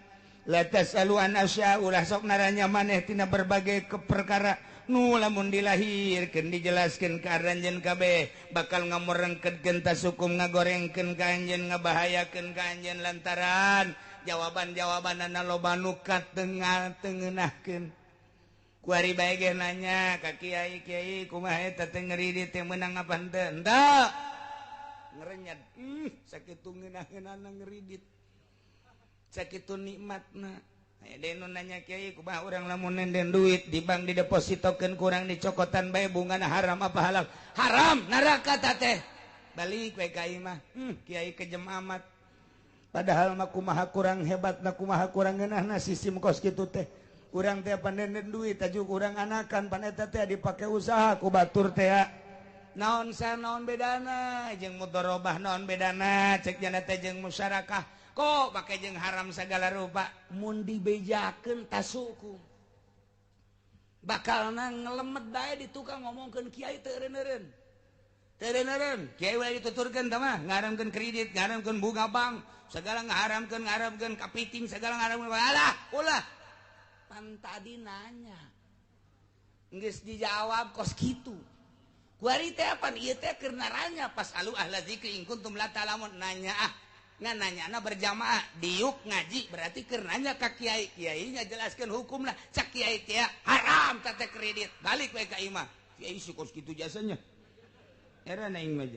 la tasalu an asya, ulah sok naranya maneh tina berbagai perkara nu lamun dilahirkeun dijelaskeun ka aranjeun kabeh bakal ngamorengkeun tasukum, ngagorengkeun ka anjeun, ngabahayakeun ka anjeun, lantaran jawaban-jawabanana loba nu katengah tengenahkeun." Kuari bae ge nanya ka kiai, "Kiai, kumaha eta teh ngeridit teh meunang apa henteu?" Henteu. Ngerenyad. Sakitu ngeunah-ngeunahna ngeridit. Sakitu nikmatna. Aya deui nu nanya, "Kiai, kumaha urang lamun nenden duit di bank didepositokeun kurang dicokotan bae bungana haram apa halal?" Haram, neraka ta teh. Balik we ka imah. Kiai kejem amat. Padahal mah kumaha kurang hebatna, kumaha kurang ngeunahna sistem kos kitu teh. Urang teh panenden duit tajuk urang anakan pan eta teh dipake usaha ku batur teh. Naon sa naon bedana jeung mudharabah, naon bedana cek jana teh jeung musyarakah, kok make jeung haram segala rupa? Mun dibejakeun tasuku bakalna ngelemet bae di tukang ngomongkeun kiai teu eureun-eureun. Teu eureun-eureun kiai we dituturkeun tah mah ngaramkeun kredit, ngaramkeun bunga bank segala, ngaramkeun ngaramkeun kapiting segala, ngaramkeun. Alah, ulah. Pan tadi nanya geus dijawab kos kitu. Kuari teh pan ieu teh keur naranya, fasalu ahla zikri in kuntum la ta'lamun. Nanya ah ngan nanyana berjamaah diuk ngaji, berarti keur nanya ka kiai, kiainya jelaskeun hukumna. Cak kiai teh haram teh kredit. Balik we ka imah, kiai si kos kitu jasanya. Era aing mah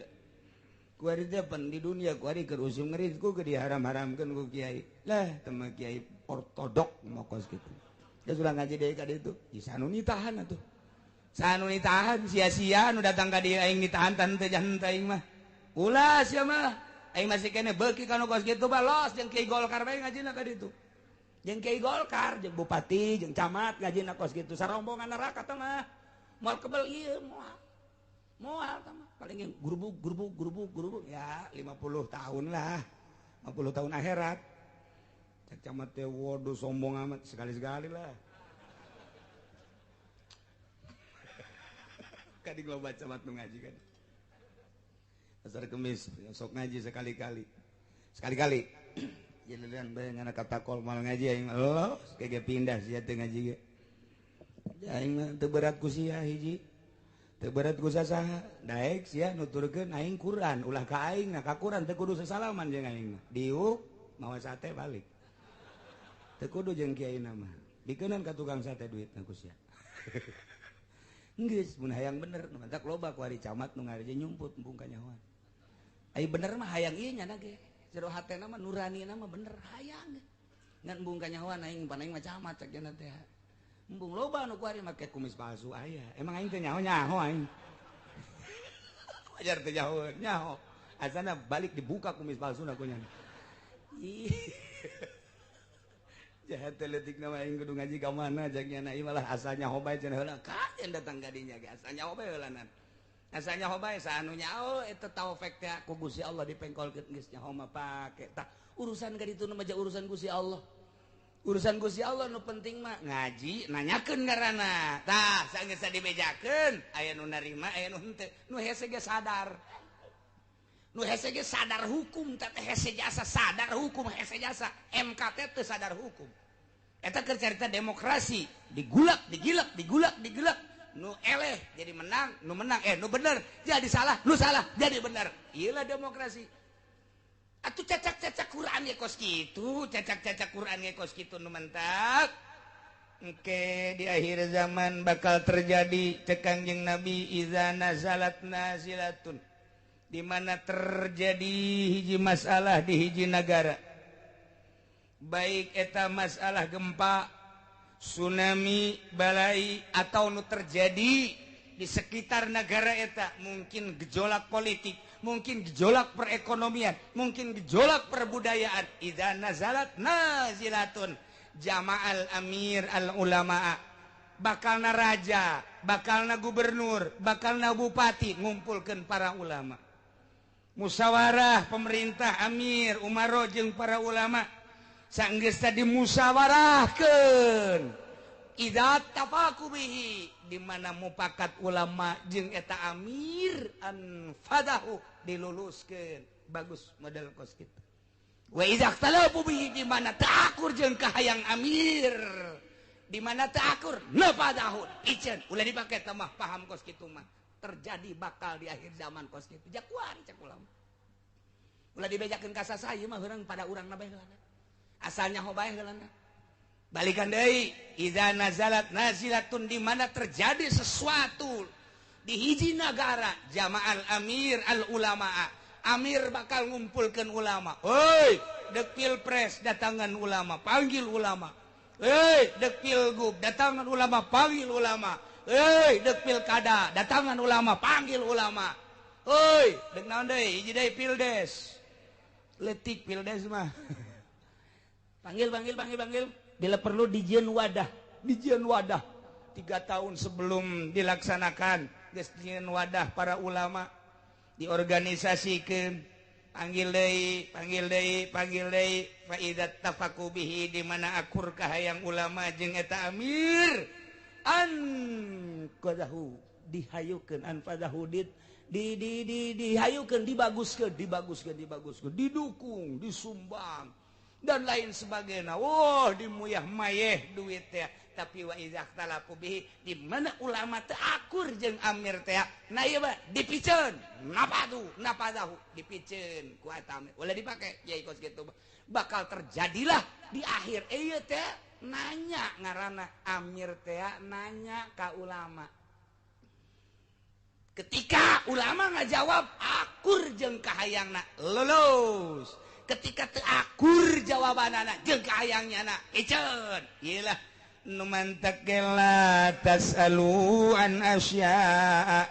kuari teh pan di dunia kuari keur usum ngerit ku diharam-haramkeun ku kiai lah teh kiai ortodok mau kos kitu. Dia sudah ngaji deui ka ditu. Di sanu nitahan atuh. Sanu nitahan sia-sia nu datang ka dieu aing ditahan tan teu janten aing mah. Ulah sia mah. Aing masih kene beuki kanu kos kitu balos jeung kiai Golkar bae ngajina ka ditu. Jeung kiai Golkar, jeung bupati, jeung camat ngajina kos kitu. Sarombongan neraka teh mah. Moal kebel ieu moal. Moal tah paling grubuk grubuk grubuk grubuk ya 50 tahun lah. 50 tahun akhirat. Cek camat teh waduh sombong amat sekali-sekali lah. Kadi loba camat nu ngaji kan. Pasar Kemis sok ngaji sekali-kali. Sekali-kali. Jelian bae ngana katakol mal ngaji aing Allah kege pindah sia teu ngaji ge. Aing mah teu berat ku sia hiji. Teu berat ku sasaha. Daek sia nuturkeun aing Quran, ulah ka aing na ka Quran teu kudu sasalaman jeung aing mah. Diuk mawa sate balik. Teu kudu jeung kiai mah. Dikeunan ka tukang sate duitna ku sia. Geus mun hayang bener nu mantak loba ku ari camat nu ngareje nyumput embung kanyahoan. Ai bener mah hayang ieu nya ge. Jero hatena mah nuranina mah bener hayang. Ngan embung kanyahoan aing pan aing mah camat cek cenah teh. Embung loba nu kuari make kumis palsu aya. Emang aing teh nyaho-nyaho aing. Wajar teh nyaho, nyaho. Asana balik dibuka kumis palsuna ku nya. Ih. Jahat teh leutik na mah aing kudu ngaji ka mana cek nya ieu malah asa nyaho bae cenah heula. Kajen datang ka dinya ge asa nyaho bae heulanan. Asa nyaho bae saanu nyaho eta taufik teh ku Gusti Allah dipengkolkeun geus nyaho mah pake. Tah urusan ka ditu mah urusan Gusti Allah. Urusan Gusti Allah nu penting mah ngaji nanyakeun ngaranna. Tah sageus dibejakeun aya nu narima aya nu henteu. Nu hese ge sadar. Nu hese ge sadar hukum teh hese jasa sadar hukum hese jasa MK teh teu sadar hukum. Eta keur carita demokrasi digulak digilak digulak digilak nu eleh jadi menang nu menang nu bener jadi salah nu salah jadi bener. Ieulah demokrasi. Atuh cacak-cacak Quran ge kos kitu, cacak-cacak Quran ge kos kitu nu mentak. Engke di akhir zaman bakal terjadi cek Kangjeng Nabi iza nazalat nazilatun. Di mana terjadi hiji masalah di hiji nagara. Baik eta masalah gempa, tsunami, balai atau nu terjadi di sekitar negara eta, mungkin gejolak politik, mungkin gejolak perekonomian, mungkin gejolak perbudayaan. Idza nazalat nazilatun jama'al amir al ulama, bakalna raja, bakalna gubernur, bakalna bupati ngumpulkeun para ulama. Musyawarah pemerintah amir umaro jeung para ulama sanggeus tadi musyawarahkeun. Idza tafaqu bihi di mana mupakat ulama jeung eta amir anfadahu diluluskeun bagus model kos kitu. Wa idza ikhtalafu bihi di mana taakur jeung kahayang amir di mana taakur nafadahu iceun ulah dipake teh mah paham kos kitu mah terjadi bakal di akhir zaman kos kitu jakuan cek ulama ulah dibejakeun ka sasaha ieu mah heurang pada urang na bae heulana asal nyaho bae heulana. Balikan deui idza nazalat nazilatun di mana terjadi sesuatu di hiji nagara jama'al amir al ulama, amir bakal ngumpulkeun ulama. Hoi dek pilpres datangan ulama panggil ulama. Hei dek pilgub datangan ulama panggil ulama. Hei dek pilkada datangan ulama panggil ulama. Hoi dek naon deui hiji deui pildes leutik pildes mah panggil panggil panggil panggil. Bila perlu dijieun wadah, dijieun wadah 3 tahun sebelum dilaksanakan geus dijieun wadah para ulama diorganisasikeun panggil deui panggil deui panggil deui fa idza tafaqu bihi di mana akur kahayang ulama jeung eta amir an qadahu dihayukeun an fadahu di dihayukeun dibaguskeun dibaguskeun dibaguskeun didukung disumbang dan lain sebagainya. Wah, dimuyah mayeh duit teh. Tapi wa idza ikhtalafu bihi di mana ulama teu akur jeung amir teh. Nah ieu mah dipiceun. Napa tuh? Napa tahu? Dipiceun ku eta amir. Ulah dipake yai kos kitu. Bakal terjadilah di akhir ieu teh nanya ngaranna amir teh nanya ka ulama. Ketika ulama ngajawab akur jeung kahayangna lulus. Ketika teu akur jawabanana jeung kahayangnya na iceun. Iyalah nu mantak la tasalu an asya.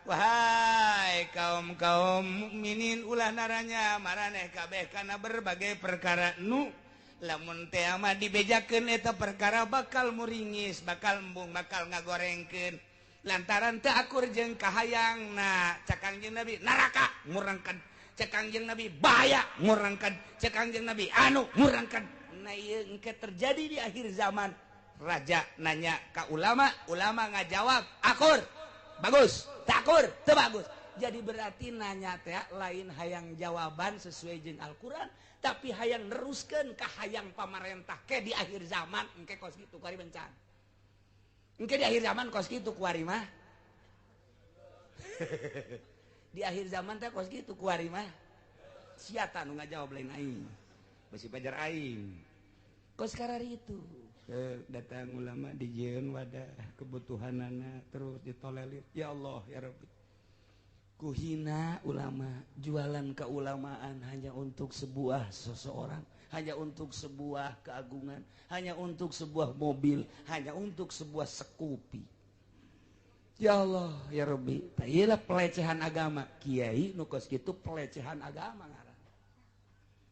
Wahai kaum-kaum mukminin ulah naranya maraneh kabeh kana berbagai perkara nu lamun teh mah dibejakeun eta perkara bakal muringis, bakal embung, bakal ngagorengkeun. Lantaran teu akur jeung kahayangna, cek Kangjeng Nabi neraka murangkan, cek Kangjeng Nabi bahaya murangkan, cek Kangjeng Nabi anu murangkan. Nah ieu engke terjadi di akhir zaman. Raja nanya ka ulama, ulama ngajawab akur bagus, takur teu bagus. Jadi berarti nanya teh lain hayang jawaban sesuai jeung Al-Qur'an, tapi hayang neruskeun ka hayang pamarentah ke di akhir zaman engke kos kitu kuari bencana. Engke di akhir zaman kos kitu kuari mah. Di akhir zaman teh kos kitu kuari mah. Siata nu ngajawab lain aing. Besi pajar aing. Kos karari itu. Datang ulama dijieun wadah kebutuhanana terus ditolelir. Ya Allah ya Rabbi. Kuhina ulama, jualan keulamaan hanya untuk sebuah seseorang, hanya untuk sebuah keagungan, hanya untuk sebuah mobil, hanya untuk sebuah sekupi. Ya Allah ya Rabbi, tailah pelecehan agama. Kiai nu kos kitu pelecehan agama ngaran.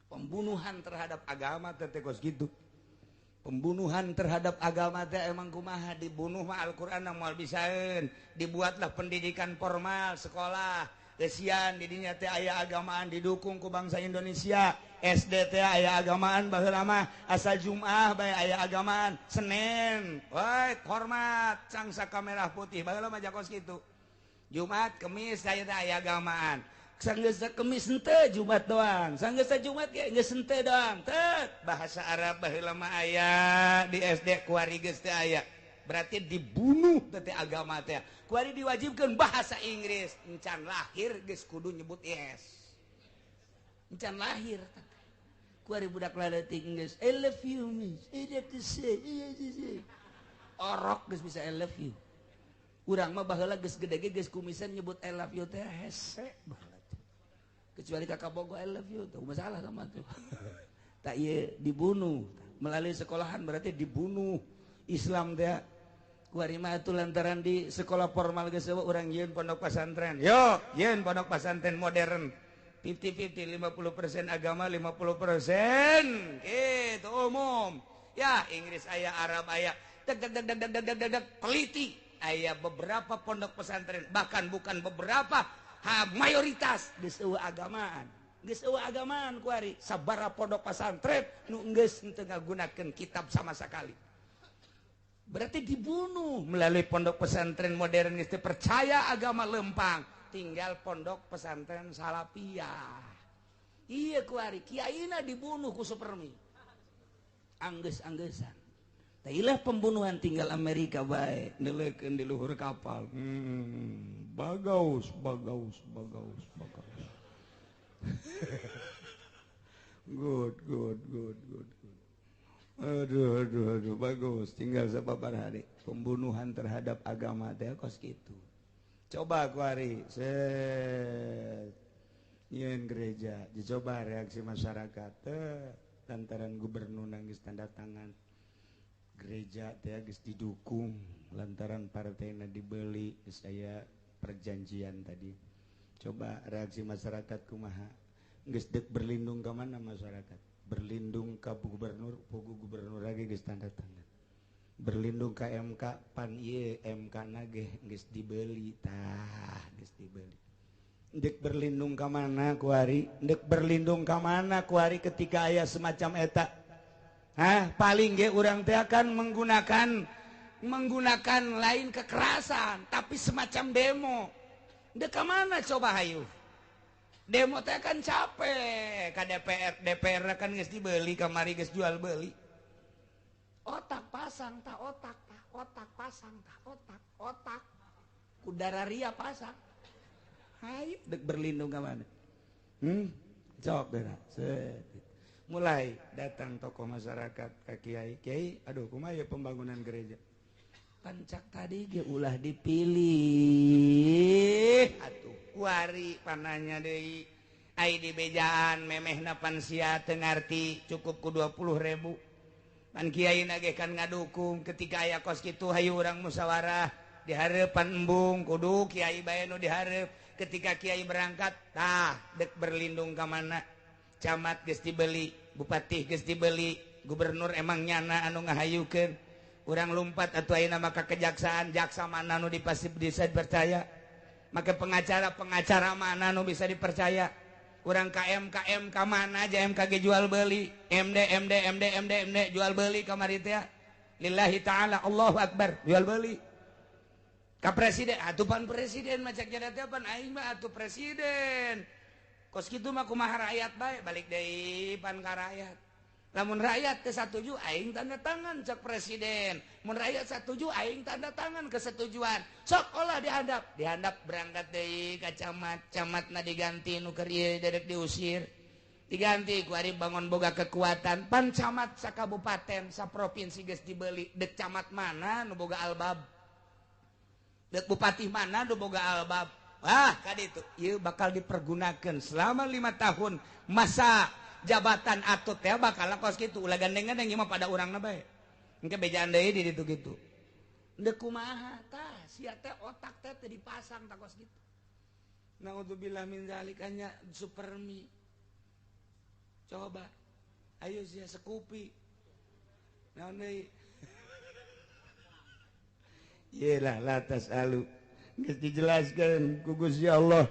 Pembunuhan terhadap agama teh kos kitu. Pembunuhan terhadap agama teh emang kumaha, dibunuh mah Al-Qur'an moal bisaeun. Dibuatlah pendidikan formal sekolah. Kesian didinya teh aya agamaan didukung ku bangsa Indonesia. SD teh aya agamaan baheula mah asal Jumat bae aya agamaan, Senin woi hormat cangsa merah putih baheula mah jakos kitu. Jumat Kemis aya teh aya agamaan. Sanggeus Kemis henteu Jumat doang, sanggeus Jumat ge geus henteu doang. Tet bahasa Arab baheula mah aya di SD kuari geus teu aya. Berarti dibunuh teh agama teh. Kuari diwajibkeun bahasa Inggris, encan lahir geus kudu nyebut yes. Encan lahir teh. Kuari budak leutik geus I love you miss. I love to say. Orok geus bisa I love you. Urang mah baheula geus gede ge geus kumisan nyebut I love you teh hese baheula. Kecuali kakak bogo I love you tuh masalah sama tuh. Tak ieu dibunuh melalui sekolahan berarti dibunuh Islam teh. Kuari mah atuh lantaran di sekolah formal geus eueuh urang yeun pondok pesantren. Yo, yeun pondok pesantren modern. 50-50, 50% agama, 50% gitu umum. Ya, Inggris aya, Arab aya. Deg deg deg deg deg deg deg deg teliti. Aya beberapa pondok pesantren, bahkan bukan beberapa, mayoritas geus eueuh agamaan. Geus eueuh agamaan kuari. Sabaraha pondok pesantren nu geus henteu ngagunakeun kitab sama sekali. Berarti dibunuh melalui pondok pesantren modern geus teu percaya agama lempang, tinggal pondok pesantren salafiyah. Iya kuari kiaina dibunuh ku Supermi. Anggeus-anggeussan. Tailah pembunuhan tinggal Amerika bae neuleukeun di luhur kapal. Bagaus, bagaus, bagaus, bagaus. Good, good, good, good, good. Aduh, aduh, aduh, bagus. Tinggal sababar hari. Pembunuhan terhadap agama teh kos kitu. Coba kuari, set. Nyeun gereja, dicoba reaksi masyarakat teh lantaran gubernur geus tanda tangan. Gereja teh geus didukung lantaran partainya dibeli, geus aya perjanjian tadi. Coba reaksi masyarakat kumaha? Geus deuk berlindung ka mana masyarakat? Berlindung ka gubernur, pugu gubernur lagi geus tanda tangan. Berlindung ka MK, pan ieu MK na ge geus dibeli, tah geus dibeli. Deuk berlindung ka mana kuari? Deuk berlindung ka mana kuari ketika aya semacam eta? Hah, paling ge urang teh akan menggunakan lain kekerasan, tapi semacam demo. Deuk ka mana coba hayu? Demo teh kan capek, ka DPR, DPR kan geus dibeli kamari geus jual beli. Otak pasang tah otak tah otak pasang tah otak otak. Kudara ria pasang. Hayu deuk berlindung ka mana? Jawab geura. Set. Mulai datang tokoh masyarakat ka kiai, kiai, aduh kumaha ya pembangunan gereja. Pancak tadi ge ulah dipilih atuh kuari pananya deui. Ai di bejaan memehna pan sia teu ngarti cukup ku 20.000. Pan kiai na ge kan ngadukung ketika aya kos kitu hayu urang musyawarah di hareupan embung kudu kiai bae nu dihareup. Ketika kiai berangkat tah deuk berlindung ka mana? Camat geus dibeli, bupati geus dibeli, gubernur emang nyana anu ngahayukeun. Urang lompat atau ayeuna maka kejaksaan, jaksa mana nu dipasti bisa dipercaya? Maka pengacara, pengacara mana nu bisa dipercaya? Urang KM KM ka mana aja, MKG jual beli, MD MD MD MD MD jual beli kamari teh. Lillahi ta'ala, Allahu akbar, jual beli. Ka presiden atuh pan presiden mah cek jada teh pan aing mah atuh presiden. Kos kitu mah kumaha rakyat bae, balik deui pan ka rakyat. Lamun rakyat teu satuju aing tanda tangan cek presiden. Mun rakyat satuju aing tanda tangan kesetujuan. Sok olah dihandap, dihandap berangkat deui ka camat, camatna diganti nu keur ieu dedek diusir. Diganti ku ari bangun boga kekuatan pan camat sakabupaten saprovinsi geus dibeli, dek camat mana nu boga albab? Dek bupati mana nu boga albab? Wah, kaditu ieu bakal dipergunakan selama 5 tahun masa jabatan atut teh bakal kos kitu, ulah gandengan yang mah pada urangna bae. Engke bejaan deui di ditu kitu. Deuk kumaha tah sia teh otak teh teu dipasang tah kos kitu. Naudzubillah min zalik, nya supermi. Coba ayo sia sekupi. Naon deui? Yelah la tasalu. Geus dijelaskeun ku Gusti Allah.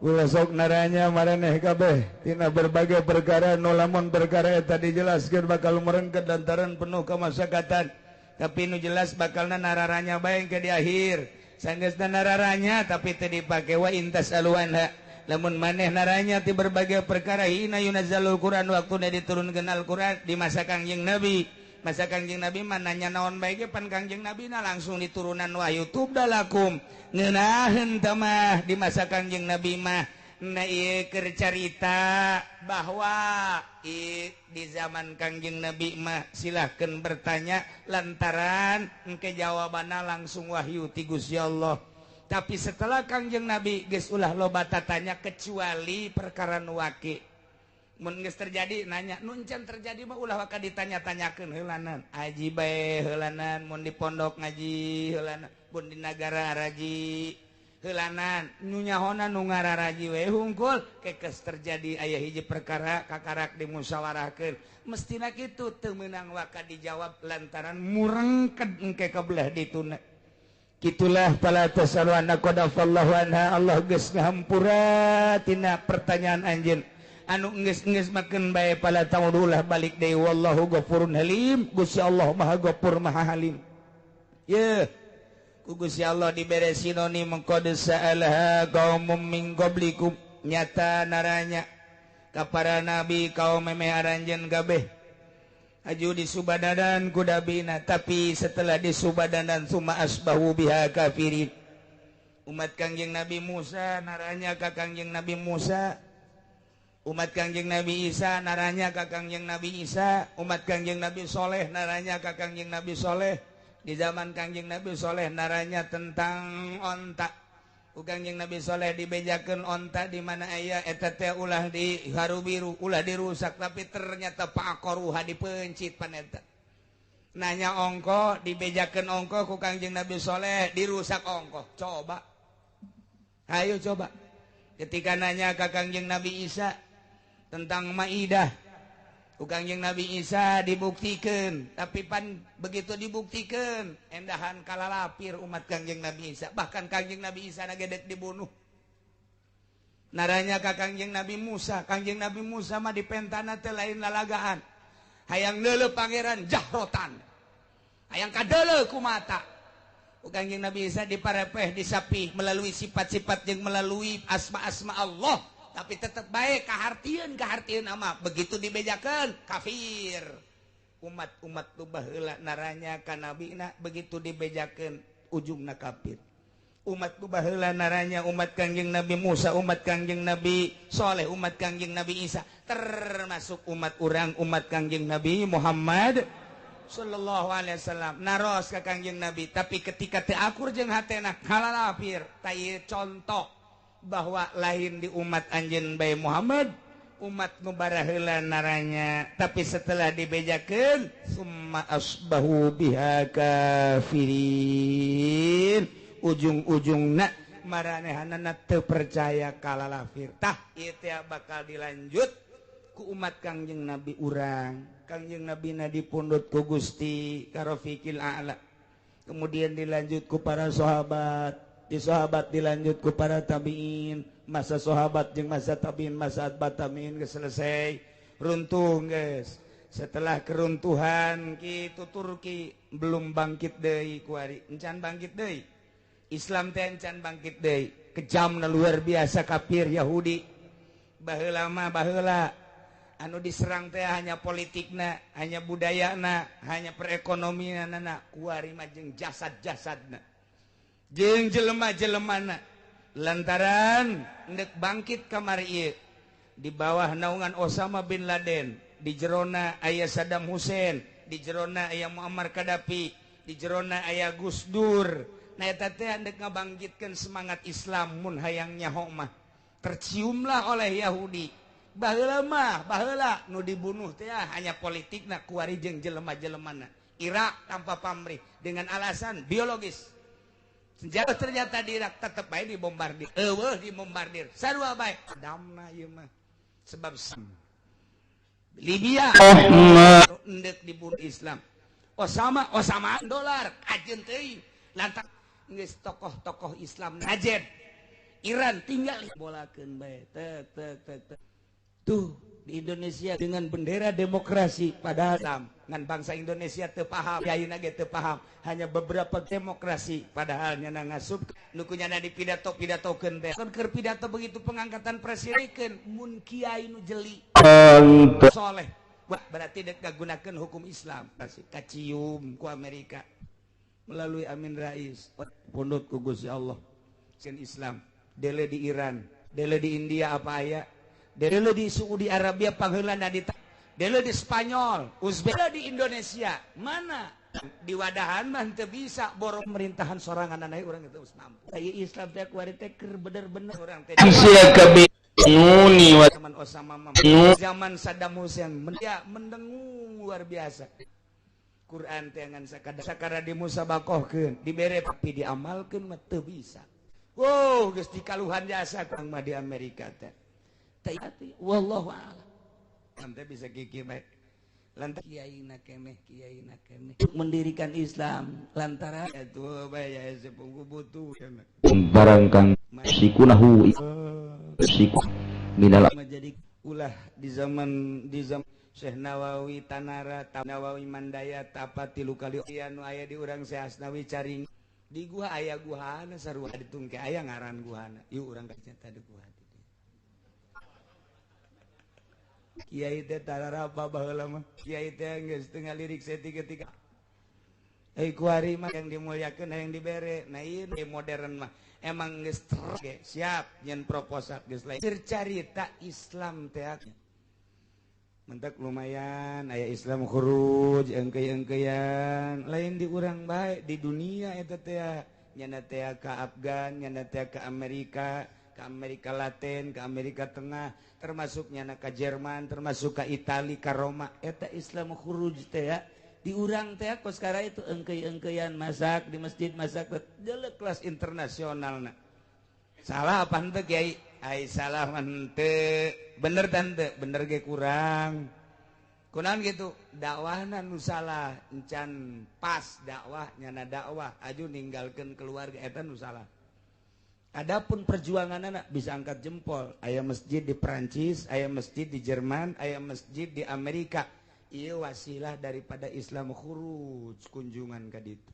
Ulah sok naranya maraneh kabeh tina berbagai perkara nu lamun perkara eta dijelaskeun bakal merengket lantaran penuh kemasyarakatan. Tapi nu jelas bakalna nararanya bae ke di akhir. Sanggeusna nararanya tapi teu dipake wa intas aluanha. Lamun maneh naranya ti berbagai perkara hina yunazzalul Quran waktuna diturunkeun Al-Quran di masa Kangjeng Nabi. Masa Kangjeng Nabi mah nanya naon bae ge pan Kangjeng Nabi na langsung diturunan wahyu tubdalakum. Ngeunaheun teh mah di masa Kangjeng Nabi mah. Nah ieu keur carita bahwa di zaman Kangjeng Nabi mah silahkan bertanya lantaran engke jawabanna langsung wahyu ti Gusti Allah. Tapi setelah Kangjeng Nabi geus ulah loba tatanya kecuali perkara nu waki. Mun geus terjadi nanya, nu encan terjadi mah ulah waka ditanya-tanyakeun heulanan. Aji bae heulanan, mun di pondok ngaji heulanan, mun di nagara raji heulanan, nu nyahona nu ngararaji we hungkul kekes terjadi aya hiji perkara kakarak dimusyawarahkeun. Mestina kitu teu meunang waka dijawab lantaran murengked engke kabelah dituna. Kitulah fala tasalu anna qad afallahu anha, Allah geus ngahampura tina pertanyaan anjeun. Anu geus-geus makeun bae fala taudulah balik deui wallahu ghafurun halim. Gusti Allah Maha Ghafur Maha Halim. Yeuh ku Gusti Allah dibere sinonim qad sa'alaha qaumum min qablikum, nyata naranya ka para nabi kaum memeh aranjeun kabeh. Aju disubadadan ku dabina, tapi setelah disubadadan summa asbahu biha kafirin. Umat Kangjeng Nabi Musa naranya ka Kangjeng Nabi Musa, umat Kangjeng Nabi Isa naranya ka Kangjeng Nabi Isa, umat Kangjeng Nabi Soleh naranya ka Kangjeng Nabi Soleh. Di zaman Kangjeng Nabi Soleh naranya tentang onta. Ku Kangjeng Nabi Soleh dibejakeun onta di mana aya eta teh ulah di haru biru, ulah dirusak, tapi ternyata paqaruha dipencit paneta. Nanya ongko, dibejakeun ongko ku Kangjeng Nabi Soleh, dirusak ongko. Coba. Ayo coba. Ketika nanya ka Kangjeng Nabi Isa tentang Maidah, ku Kangjeng Nabi Isa dibuktikan, tapi pan begitu dibuktikan endahan kalalapir umat Kangjeng Nabi Isa, bahkan Kangjeng Nabi Isa nagedek dibunuh. Naranya ka Kangjeng Nabi Musa, Kangjeng Nabi Musa mah dipentana teh lain lalagaan. Hayang leuleuh pangeran jahrotan. Hayang kadeuleuh ku mata. Ku Kangjeng Nabi Isa diparepeh disapih melalui sifat-sifat jeung melalui asma-asma Allah. Tapi tetap baik kahartieun kahartieun ama begitu dibejakeun kafir. Umat-umat tu baheula naranya ka nabina begitu dibejakeun ujungna kafir. Umat tu baheula naranya umat Kangjeng Nabi Musa, umat Kangjeng Nabi Soleh, umat Kangjeng Nabi Isa, termasuk umat urang umat Kangjeng Nabi Muhammad sallallahu alaihi wasallam naros ka Kangjeng Nabi, tapi ketika teu akur jeung hatena kalalapir. Tah ieu contoh bahwa lain di umat anjeun bae Muhammad, umat nu baraheula naranya, tapi setelah dibejakeun summa asbahu biha kafirin, ujung-ujungna maranehanana teu percaya kalalafir. Tah ieu teh bakal dilanjut ku umat Kangjeng Nabi urang. Kangjeng Nabi na dipundhut ku Gusti Karofiqil A'la. Kemudian dilanjut ku para sahabat, di sahabat dilanjut ku para tabiin, masa sahabat jeung masa tabiin, masa atba tabiin geus selesai, runtuh geus. Setelah keruntuhan kitu Turki belum bangkit deui kuari, encan bangkit deui. Islam teh encan bangkit deui. Kejamna luar biasa kafir Yahudi. Baheula mah baheula anu diserang teh hanya politikna, hanya budayana, hanya perekonomianana, kuari mah jeung jasad-jasadna. Jeung jelema-jelemana. Lantaran endek bangkit kamari ieu di bawah naungan Osama bin Laden, di jerona aya Saddam Hussein, di jerona aya Muammar Gaddafi, di jerona aya Gus Dur. Nah eta teh endek ngabangkitkeun semangat Islam mun hayang nyaho mah. Terciumlah oleh Yahudi. Baheula mah, baheula nu dibunuh teh hanya politikna, kuari jeung jelema-jelemana. Irak tanpa pamrih dengan alasan biologis. Senjata ternyata di Irak tetep bae dibombardir. Eueuh dibombardir. Sarua bae. Damna ieu mah. Sebab Libya endek dibunuh Islam. Osama Osama dolar kajeun teuing. Lantak geus tokoh-tokoh Islam najen. Iran tinggal bolakeun bae. Tek tek tek tek. Tuh di Indonesia dengan bendera demokrasi padahal Islam ngan bangsa Indonesia teu paham, ayeuna ge teu paham, hanya beberapa demokrasi padahal nyana ngasup nu ku nyana dipidato-pidatokeun teh. Kan keur pidato begitu pengangkatan presidenkeun mun kiai nu jeli soleh, wah berarti dek ngagunakeun hukum Islam. Pasti kacium ku Amerika melalui Amin Rais, pundut ku Gusti Allah. Sen Islam dele di Iran, dele di India apa aya, dele di Saudi Arabia pangheulana di dele di Spanyol, Uzbek, dele di Indonesia. Mana di wadahan mah teu bisa borong pemerintahan sorangan aya urang itu geus mampu. Aya Islam teh kuari teh keur bener-bener urang teh zaman Osama mah, zaman Saddam Hussein ya mendengung luar biasa. Quran teh ngan sakadar sakara dimusabakohkeun, dibere tapi diamalkeun mah teu bisa. Wow, geus dikaluhan jasa kang mah di Amerika teh. Teu wallahu a'lam. Teh bisa kiki bae. Lantaran kiai na keneh, kiai na keneh mendirikan Islam lantaran atuh bae ya sepungku butuh barang kang sikunahu siku minal jadi ulah di zaman Syekh Nawawi Tanara Nawawi Mandaya tapa tilu kali anu aya di urang Syekh Asnawi caring di gua aya guhana sarua ditungke aya ngaran guhana yuk urang ka di gua. Kiai teh tararapa baheula mah. Kiai teh geus teu ngalirik saeutik-eutik. Euy kuari mah yang dimuliakeun hayang dibere. Nah ieu modern mah emang geus siap nyen proposal geus lain. Carita Islam teh mentak lumayan aya Islam khuruj engkeu-engkeuan lain di urang bae di dunia eta teh nyana teh ka Afgan, nyana teh ka Amerika, ke Amerika Latin, ke Amerika Tengah, termasuk nyana ka Jerman, termasuk ka Itali, ka Roma. Eta Islam khuruj teh ya. Di urang teh kos kara itu engkeu-engkeuan masak di masjid masak jelek kelas internasional na. Salah apa henteu Kiai? Ai salah mah henteu. Bener tante, bener ge kurang. Kunaon gitu? Dakwahna nu salah, encan pas dakwah nyana dakwah aju ninggalkeun keluarga eta nu salah. Adapun perjuangan anak bisa angkat jempol. Aya masjid di Perancis, aya masjid di Jerman, aya masjid di Amerika. Ieu wasilah daripada Islam khuruj kunjungan ka ditu.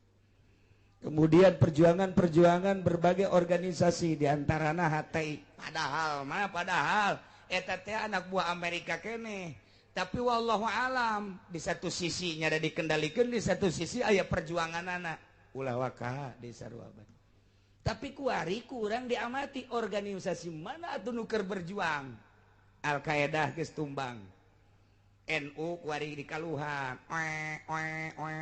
Kemudian perjuangan-perjuangan berbagai organisasi diantarana HTI. Padahal mah padahal eta teh anak buah Amerika keneh. Tapi wallahu alam di satu sisinya ada dikendalikan, di satu sisi aya perjuangan anak. Ulah waka di sarua. Tapi kuari kurang diamati organisasi mana atuh nu keur berjuang. Al-Qaeda geus tumbang. NU kuari dikaluhan. Oe oe oe.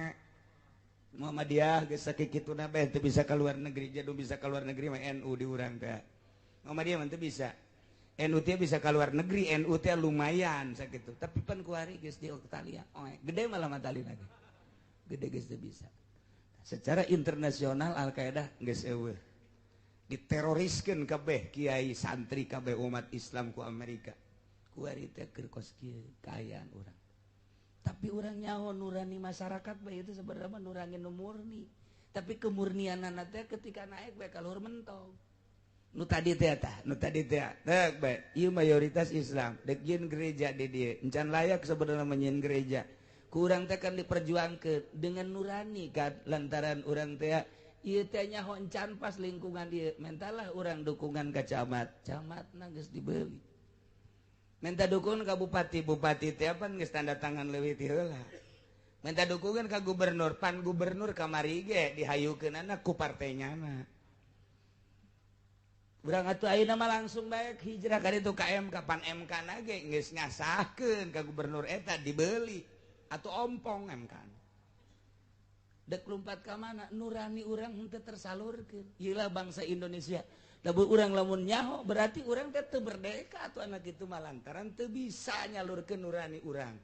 Muhammadiyah geus sakituna bae teu bisa keluar negeri, jadu bisa keluar negeri mah NU di urang teh. Muhammadiyah mah teu bisa. NU teh bisa keluar negeri, NU teh lumayan sakitu. Tapi pan kuari geus di Italia. Oe, gede malah matali lagi. Gede geus teu bisa. Secara internasional Al-Qaeda geus eueuh. Diteroriskeun kabeh kiai santri kabeh umat Islam ku Amerika. Kuari teh keur kos kieu kaayaan urang. Tapi urang nyaho nurani masyarakat bae itu sebenarnya nurani nu murni. Tapi kemurnianana teh ketika naik bae ka luhur mentong. Nu tadi teh tah, nu tadi teh dek bae ieu mayoritas Islam, dek jieun gereja di dieu. Encan layak sebenarnya nyieun gereja. Ku urang teh kan diperjuangkeun dengan nurani kan, lantaran urang teh ieu teh nyaho encan pas lingkungan dieu, mentalah urang dukungan ka camat, camatna geus dibeli. Minta dukungan ka bupati, bupati teh pan geus tanda tangan leuwih ti heula. Minta dukungan ka gubernur, pan gubernur kamari ge dihayukeunana ku partainyana. Urang atuh ayeuna mah langsung bae hijrah ka ditu ka MK, pan MK na ge geus ngasahkeun ka gubernur eta dibeli atuh ompong MK. Dek lumpat ka mana nurani urang henteu tersalurkeun. Ieu lah bangsa Indonesia. Lamun urang lamun nyaho berarti urang teh teu merdeka atuh anak itu mah lantaran teu bisa nyalurkeun nurani urang.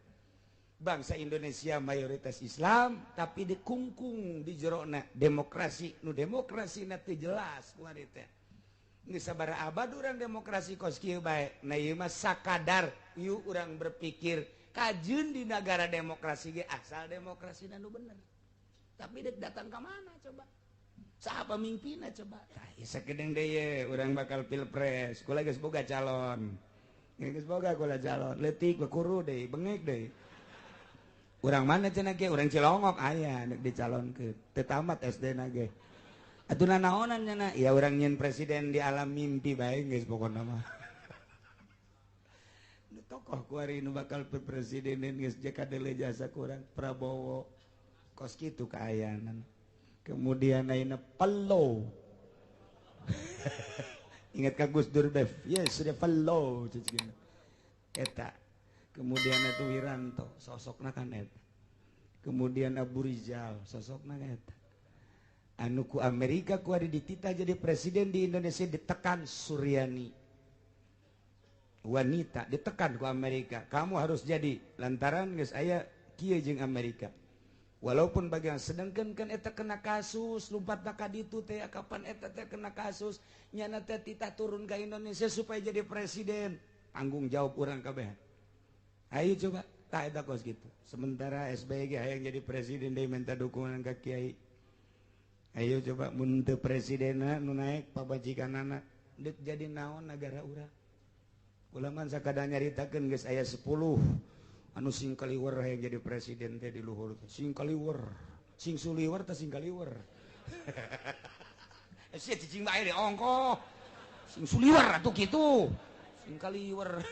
Bangsa Indonesia mayoritas Islam tapi dikungkung di jerona demokrasi, nu demokrasina teu jelas kuari teh. Geus sabaraha abad urang demokrasi kos kieu bae. Nah ieu mah sakadar ieu urang berpikir kajeun di negara demokrasi ge asal demokrasina nu bener. Tapi dek datang ka mana coba? Saha pamimpinna coba? Tah ieu sakedeung deui ye urang bakal pilpres. Kula geus boga calon. Geus boga kula calon. Leutik bekuru deui, bengek deui. Urang mana cenah ge? Urang Cilongok aya dek dicalonkeun. Teu tamat SD na ge. Atuh nanaonan nya na? Ya urang nyeun presiden di alam mimpi bae geus pokona mah. Nu tokoh kuari nu bakal presiden geus kadele jasa kurang Prabowo. Kos kitu kaayaanan. Kemudian ayeuna Pelo. Ingat ka Gus Dur Bev? Yes, sudah Pelo cicing. Eta. Kemudian itu Wiranto, sosokna kan eta. Kemudian Abu Rizal, sosokna eta. Anu ku Amerika ku ada dititah jadi presiden di Indonesia ditekan Suryani. Wanita ditekan ku Amerika, kamu harus jadi lantaran geus aya kieu jeung Amerika. Walaupun bagian sedangkan kan eta kena kasus lumpat ka ditu teh kapan eta teh kena kasus nyana teh titah turun ke Indonesia supaya jadi presiden, tanggung jawab urang kabeh. Ayo coba tah eta kos gitu. Sementara SBY ge hayang jadi presiden deui minta dukungan ka kiai. Ayo coba mun teu presidenna nu naek pabajikanana deuk jadi naon nagara urang. Kula mah sakadar nyaritakeun geus aya 10 anu sing kaliwer hayang jadi presiden teh di luhur teh. Sing kaliwer, sing suliwer teh sing kaliwer. Sia cicing bae di ongkoh. Sing suliwer atuh kitu. Sing kaliwer.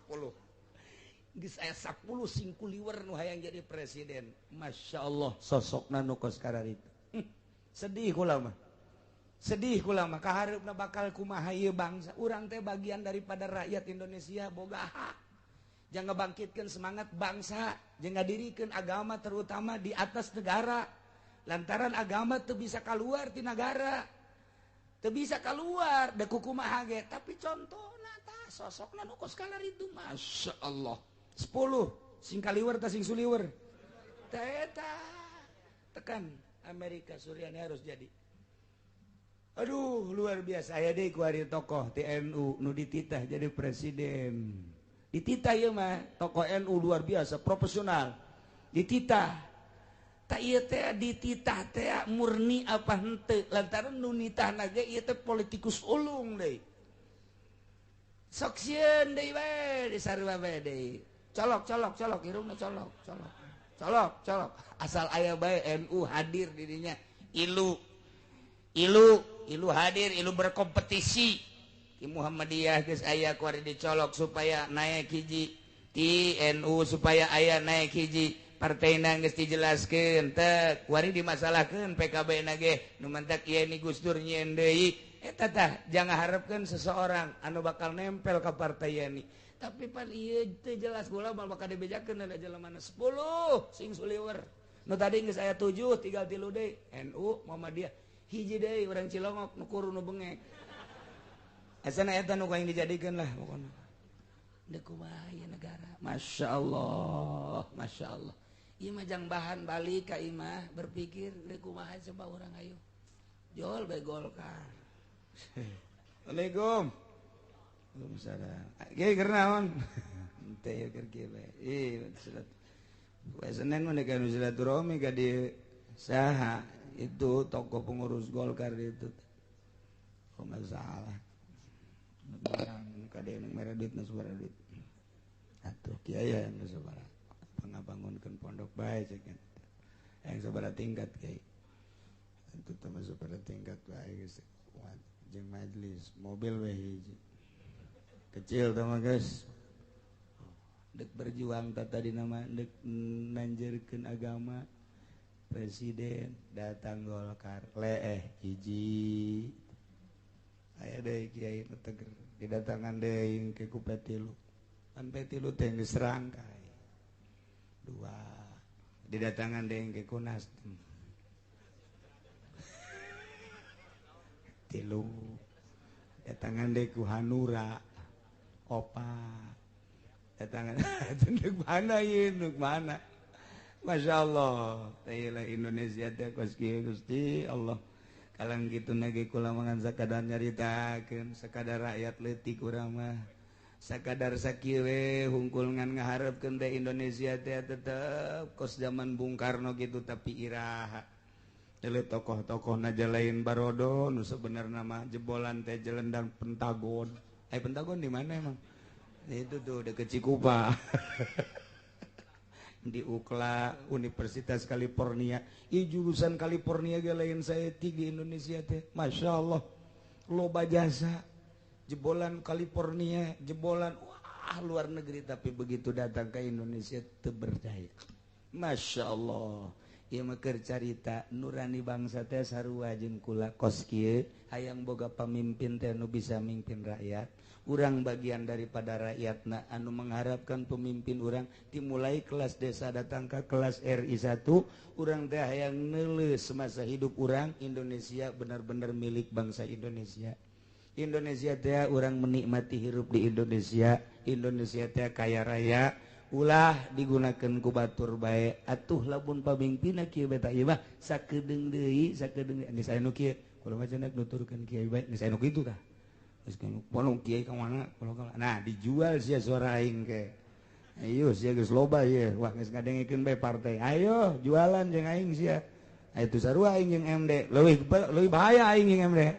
10. Geus aya 10 sing kuliwer nu hayang jadi presiden. Masya Allah sosokna nu kos kararitu. Sedih kula mah. Sedih kula mah kahareupna bakal kumaha ieu bangsa. Urang teh bagian daripada rakyat Indonesia boga hak. Jangan bangkitkeun semangat bangsa, jeung ngadirikeun agama terutama di atas negara. Lantaran agama teu bisa keluar ti negara. Teu bisa keluar da kumaha ge, tapi contohna tah sosokna nu kos kararitu Masya Allah. 10 sing kaliwer tah sing suliwer. Tah eta tekan Amerika Suryani harus jadi. Aduh luar biasa aya deui ku ari tokoh TNU nu dititah jadi presiden. Dititah ieu mah tokoh NU luar biasa profesional. Dititah. Tak ieu teh dititah teh murni apa henteu lantaran nu nitahna ge ieu teh politikus ulung deui. Sok sieun deui bae disarua bae deui. Colok colok colok irungna colok colok. Colok colok asal aya bae NU hadir di dinya. Ilu ilu ilu hadir ilu berkompetisi di Muhammadiyah geus aya ku ari dicolok supaya naik hiji, ti NU supaya aya naik hiji, partaina geus dijelaskeun teh kuari dimasalahkeun PKB na ge nu mantak ieu ni Gus Dur nyieun deui eta tah jangan harapkeun seseorang anu bakal nempel ka partai yani. Tapi pan ieu teu jelas kula bakal dibejakeun ada jelema 10 sing suliwer. Nu tadi geus aya 7 tinggal 3 deui NU Muhammadiyah hiji deui urang Cilongok nu kuru nu bengek. Asana eta nu aing dijadikeun lah pokona. Deuk kumaha ieu negara. Masya Allah, Masya Allah. Ieu mah jang bahan balik ka imah berpikir deuk kumaha coba urang ayo. Jol bae Golkar. Assalamualaikum. Waalaikumsalam. Kiai keur naon? Teh ieu keur kieu bae. Ih, silat. Poe Senin mah deuk silaturahmi ka dieu. Saha itu tokoh pengurus Golkar itu. Oh, masalah. Kade nu mere duit nu sabaraha duit. Atuh kiai aya nu sabaraha. Pangabangunkeun pondok bae cek. Yang sabaraha tingkat kiai. Itu teh sabaraha tingkat bae geus. Jeung majelis mobil we hiji. Kecil teh mah geus. Dek berjuang tah tadi nama dek nanjerkeun agama. Presiden datang Golkar leeh hiji. Aya deui kiai nu teger didatangan deui ke ku P3. Pan P3 teh geus rangkai. Dua didatangan deui ke ku Nasdem. Tilu datangan deui ku Hanura. Opat datangan deuk mana ieu deuk mana. Masya Allah, teh Indonesia teh kos kieu Gusti Allah. Kalang kitu nage kula mangan sakadar nyaritakeun sakadar rakyat leutik urang mah. Sakadar sakieu we hungkul ngan ngaharepkeun teh Indonesia teh tetep kos zaman Bung Karno kitu tapi iraha. Teu tokoh-tokohna lain barodo nu sebenarna mah jebolan teh jelendang Pentagon. Pentagon di mana emang? Itu tuh deket Cikupa. Di UKLA Universitas California. Ieu jurusan California ge lain saeutik di Indonesia teh. Masya Allah loba jasa jebolan California, jebolan wah luar negeri, tapi begitu datang ke Indonesia teu berdaya. Masya Allah. Ieu mah keur carita nurani bangsa teh sarua jeung kula kos kieu hayang boga pamimpin teh nu bisa mimpin rakyat. Urang bagian daripada rakyatna anu mengharapkan pemimpin urang dimulai kelas desa datang ke kelas RI 1 urang teh hayang neuleus semasa hidup urang Indonesia benar-benar milik bangsa Indonesia. Indonesia teh urang menikmati hirup di Indonesia. Indonesia teh kaya raya ulah digunakan ku batur bae atuh lamun pamimpinna kieu beta ieu mah sakedeung deui sakedeung geus aya nu kieu kula mah cenah nuturkeun kieu bae geus aya nu kitu tah. Nah dijual sia suara aing ke. Ayo sia geus loba ieu. Wah geus ngadengekeun bae partai. Ayo jualan jeung aing sia. Itu sarua aing jeung MD. Leuwih bahaya aing jeung MD.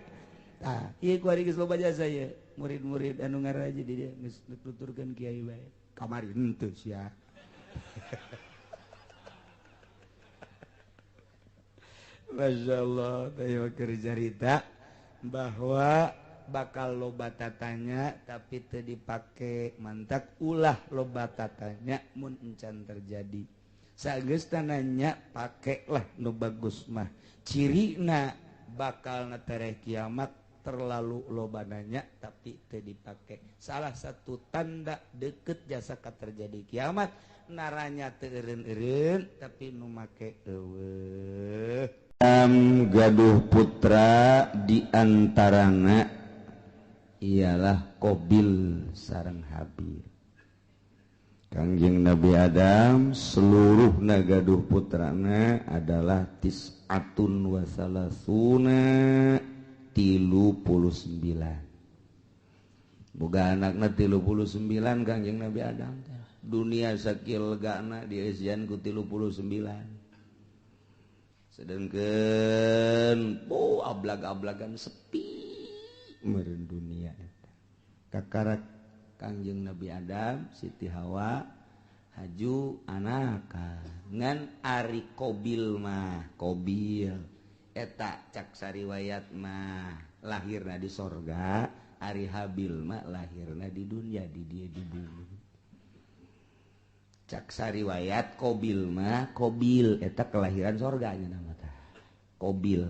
Tah, ieu kuari geus loba jasa ieu. Murid-murid anu ngaraji di dieu geus nuturkeun kiai bae. Kamari henteu sia. Masyaallah, teh keur carita bahwa bakal loba tatanya tapi teu dipake mantak ulah loba tatanya mun encan terjadi sageus nanya pakailah nu bagus mah cirina bakal netereh kiamat terlalu loba nanya tapi teu dipake salah satu tanda deket jasa ka terjadi kiamat naranya teu eureun-eureun tapi nu make eueuh. Gaduh putra diantarana ialah Qabil sareng Habil. Kangjeng Nabi Adam seluruh nagaduh putrana adalah tis'atun wa salasuna 39. Boga anakna 39 Kangjeng Nabi Adam teh. Dunia sakieu legana dieusian ku 39. Sedangkan oh ablag-ablagan sepi meureun dunia eta. Kakarak Kangjeng Nabi Adam, Siti Hawa haju anaka ngan ari Qabil mah Qabil eta cak sariwayat mah lahirna di sorga, ari Habil mah lahirna di dunia di dieu di bumi. Cak sariwayat Qabil mah Qabil eta kelahiran sorga nya nama tah. Qabil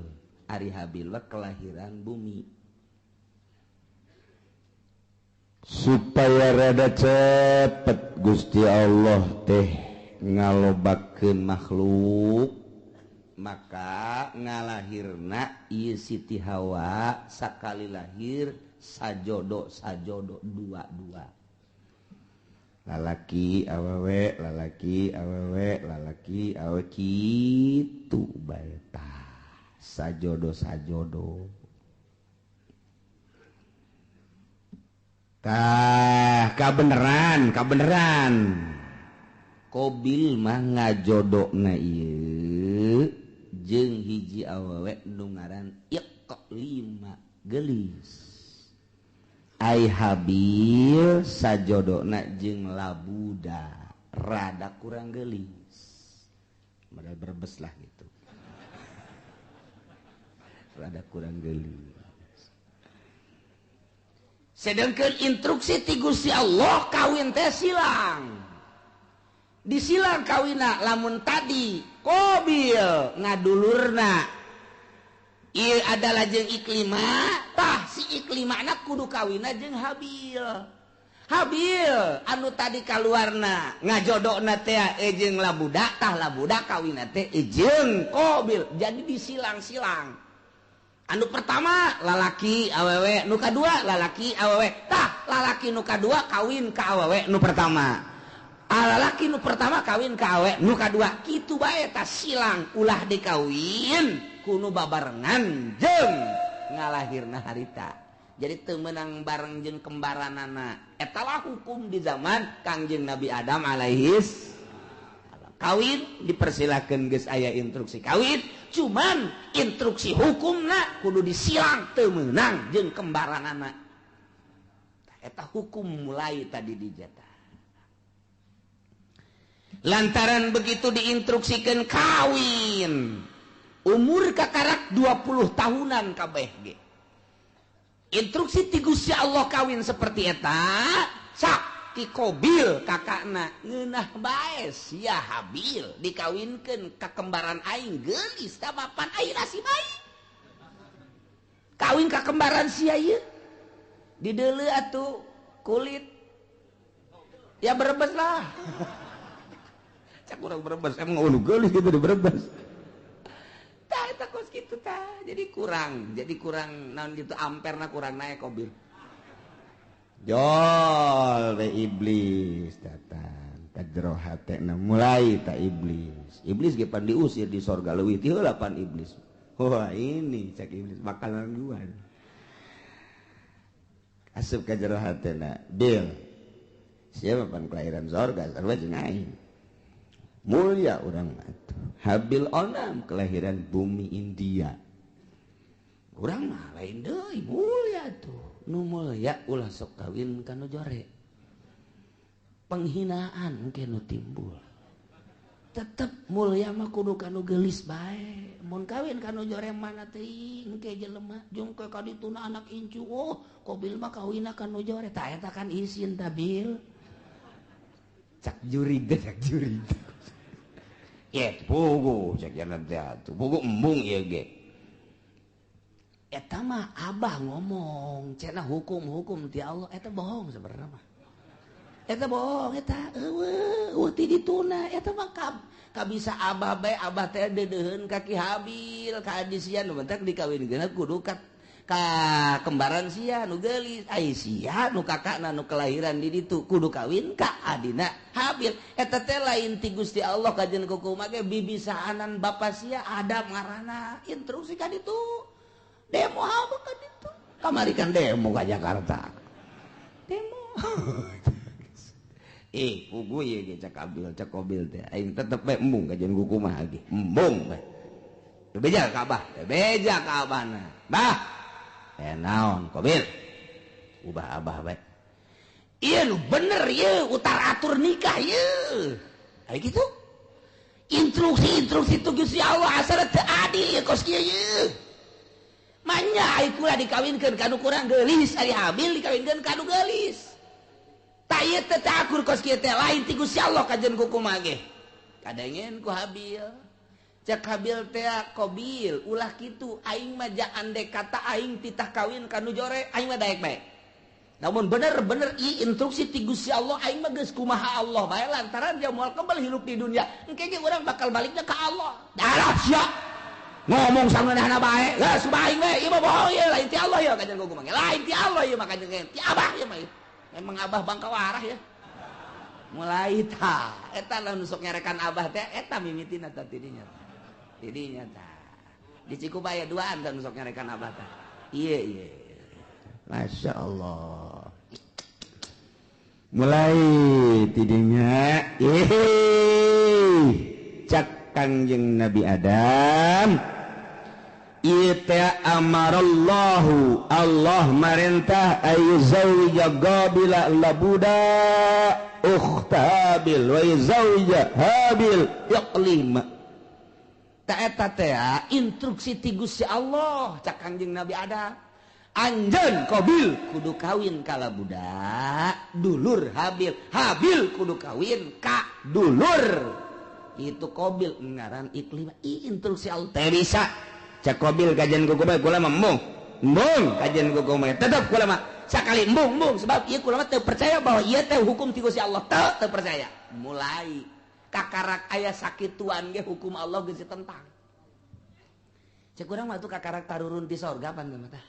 ari Habil mah kelahiran bumi. Supaya rada cepet Gusti Allah teh ngalobakeun makhluk maka ngalahirna ieu Siti Hawa sakali lahir sajodo sajodo dua-dua. Lalaki awewe lalaki awewe lalaki awewe kitu bae tah sajodo sajodo. Tah, kabeneran, kabeneran. Kobil mah ngajodokna ieu jeung hiji awewe nu ngaran Iqlima geulis. Ai Habil sajodokna jeung Labuda rada kurang geulis. Modal Brebes lah gitu. Rada kurang geulis. Sedangkan instruksi ti Gusti Allah kawin teh silang. Disilang kawina lamun tadi Kobil ngadulurna ieu adalah jeung Iklima, tah si Iklimana kudu kawina jeung Habil. Habil anu tadi kaluarna ngajodokna teh jeung Labuda, tah Labuda kawina teh jeung Kobil. Jadi disilang-silang. Anu pertama lalaki awewe, nu kadua lalaki awewe. Tah lalaki nu kadua kawin ka awewe nu pertama. Lalaki nu pertama kawin ka awewe nu kadua. Kitu bae tah silang, ulah dikawin kuno babarengan jeung ngalahirna harita. Jadi teu meunang bareng jeung kembaranana. Eta lah hukum di zaman Kangjeng Nabi Adam alaihis. Kawin dipersilakan geus aya instruksi kawin, cuman instruksi hukumna kudu disilang teu meunang jeung kembaranana. Eta hukum mulai tadi dijata. Lantaran begitu diinstruksikan kawin, umur kakarak 20 tahunan kabeh ge. Instruksi ti Gusti Allah kawin seperti eta, sak ti Kobil kakakna ngeunah bae sia Habil dikawinkeun ka kembaran aing geulis tah mapan aing nasib aing. Kawin ka kembaran sia ieu dideuleu atuh kulit ya Brebes lah. Cak urang Brebes emang ulu geulis gitu di Brebes. Tah eta kos kitu tah. Jadi kurang naon gitu amperna kurang naik Kobil. Jol we iblis datang ka jero hatena mulai ta iblis. Iblis ge pan diusir di sorga leuwih ti heula pan iblis. Wah ini cak iblis makanan gua. Asup ka jero hatena, Bil. Siapa pan kelahiran sorga sarua jeung aing. Mulia urang mah atuh. Habil onam kelahiran bumi India. Urang mah lain deui mulia tuh. Nu mulia ulah sok kawin ka nu jore. Penghinaan ke nu timbul. Tetep mulia mah kudu ka nu geulis bae. Mun kawin ka nu jore mana teuing ke jelema jeung ke ka dituna anak incu. Oh, Kobil mah kawinna ka nu jore. Tah eta kan isin tabil. Cak jurig teh cak jurig. Ye pugu cak jalan teh atuh. Pugu embung ieu ge. Eta mah abah ngomong cenah hukum-hukum ti Allah eta bohong sebenarnya mah. Eta bohong eta eueuh ti dituna eta mah kabisa abah bae abah teh deudeuheun ka Ki Habil ka adi sia nu bentak dikawinkeun kudu ka kembaran sia nu geulis ai sia nu kakakna nu kelahiran di ditu kudu kawin ka adina Habil. Eta teh lain ti Gusti Allah kajen kukumaha ge bibisaanan bapa sia Adam ngaranna instruksi ka ditu. Demo apa kan itu? Kamari kan demo ke Jakarta. Demo. Pugu ieu ge cak Kabil, cak Kobil teh. Aing tetep bae embung kajian kukumaha ge. Embung bae. Bebeja ka Abah, bebeja ka Abahna. Bah. Naon Kobil? Ubah Abah bae. Ieu nu bener ieu utar atur nikah ieu. Aya kitu. Instruksi-instruksi tu Gusti Allah asal teu adil ieu kos kieu ieu. Manya ai kula dikawinkeun ka nu kurang geulis, ari Habil dikawinkeun ka nu geulis. Tah ieu teh akur kos kieu teh lain ti Gusti Allah kajen kukumaha ge. Kadengen ku Habil. Cek Habil teh Kobil ulah kitu aing mah andek kata aing titah kawin ka nu jore aing mah daek bae. Namun bener-bener i instruksi ti Gusti Allah aing mah geus kumaha Allah bae lantaran dia moal kembali hirup di dunia. Engke ge urang bakal balikna ka Allah. Darah sia. Ngomong sangeunahna bae. Geus aing we ieu mah bohong ieu lain ti Allah ieu kajen kumaha. Lain ti Allah ieu mah kajen ti Abah ieu mah. Emang Abah bangka warah ya. Mulai ta eta lah nu sok nyarekan Abah teh eta mimitina tah tidinya. Tidinya ta. Di Cikubaya duaan tah nu sok nyarekan Abah tah. Ieu ieu. Masya Allah. Mulai tidinya cak Kangjeng Nabi Adam ieu teh amarallahu Allah marentah ayu zawija qabila labuda ukhta Habil wa zawija Habil iqlima. Ta eta teh instruksi ti Gusti Allah cak Kangjeng Nabi Adam. Anjeun Qabil kudu kawin ka labuda dulur Habil, Habil kudu kawin ka dulur itu Qabil ngaran Iklimah. Instruksi Allah teh bisa cak Qabil kajian kuku bae kula mah embung embung kajian kuku mah tetep kula mah sakali embung embung sebab ieu kula mah teu percaya bahwa ieu teh hukum ti Gusti Allah, teu percaya. Mulai kakarak aya sakituan ge hukum Allah geus ditentang. Cek urang mah tuh kakarak tarurun ti sorga pan teh mah tah.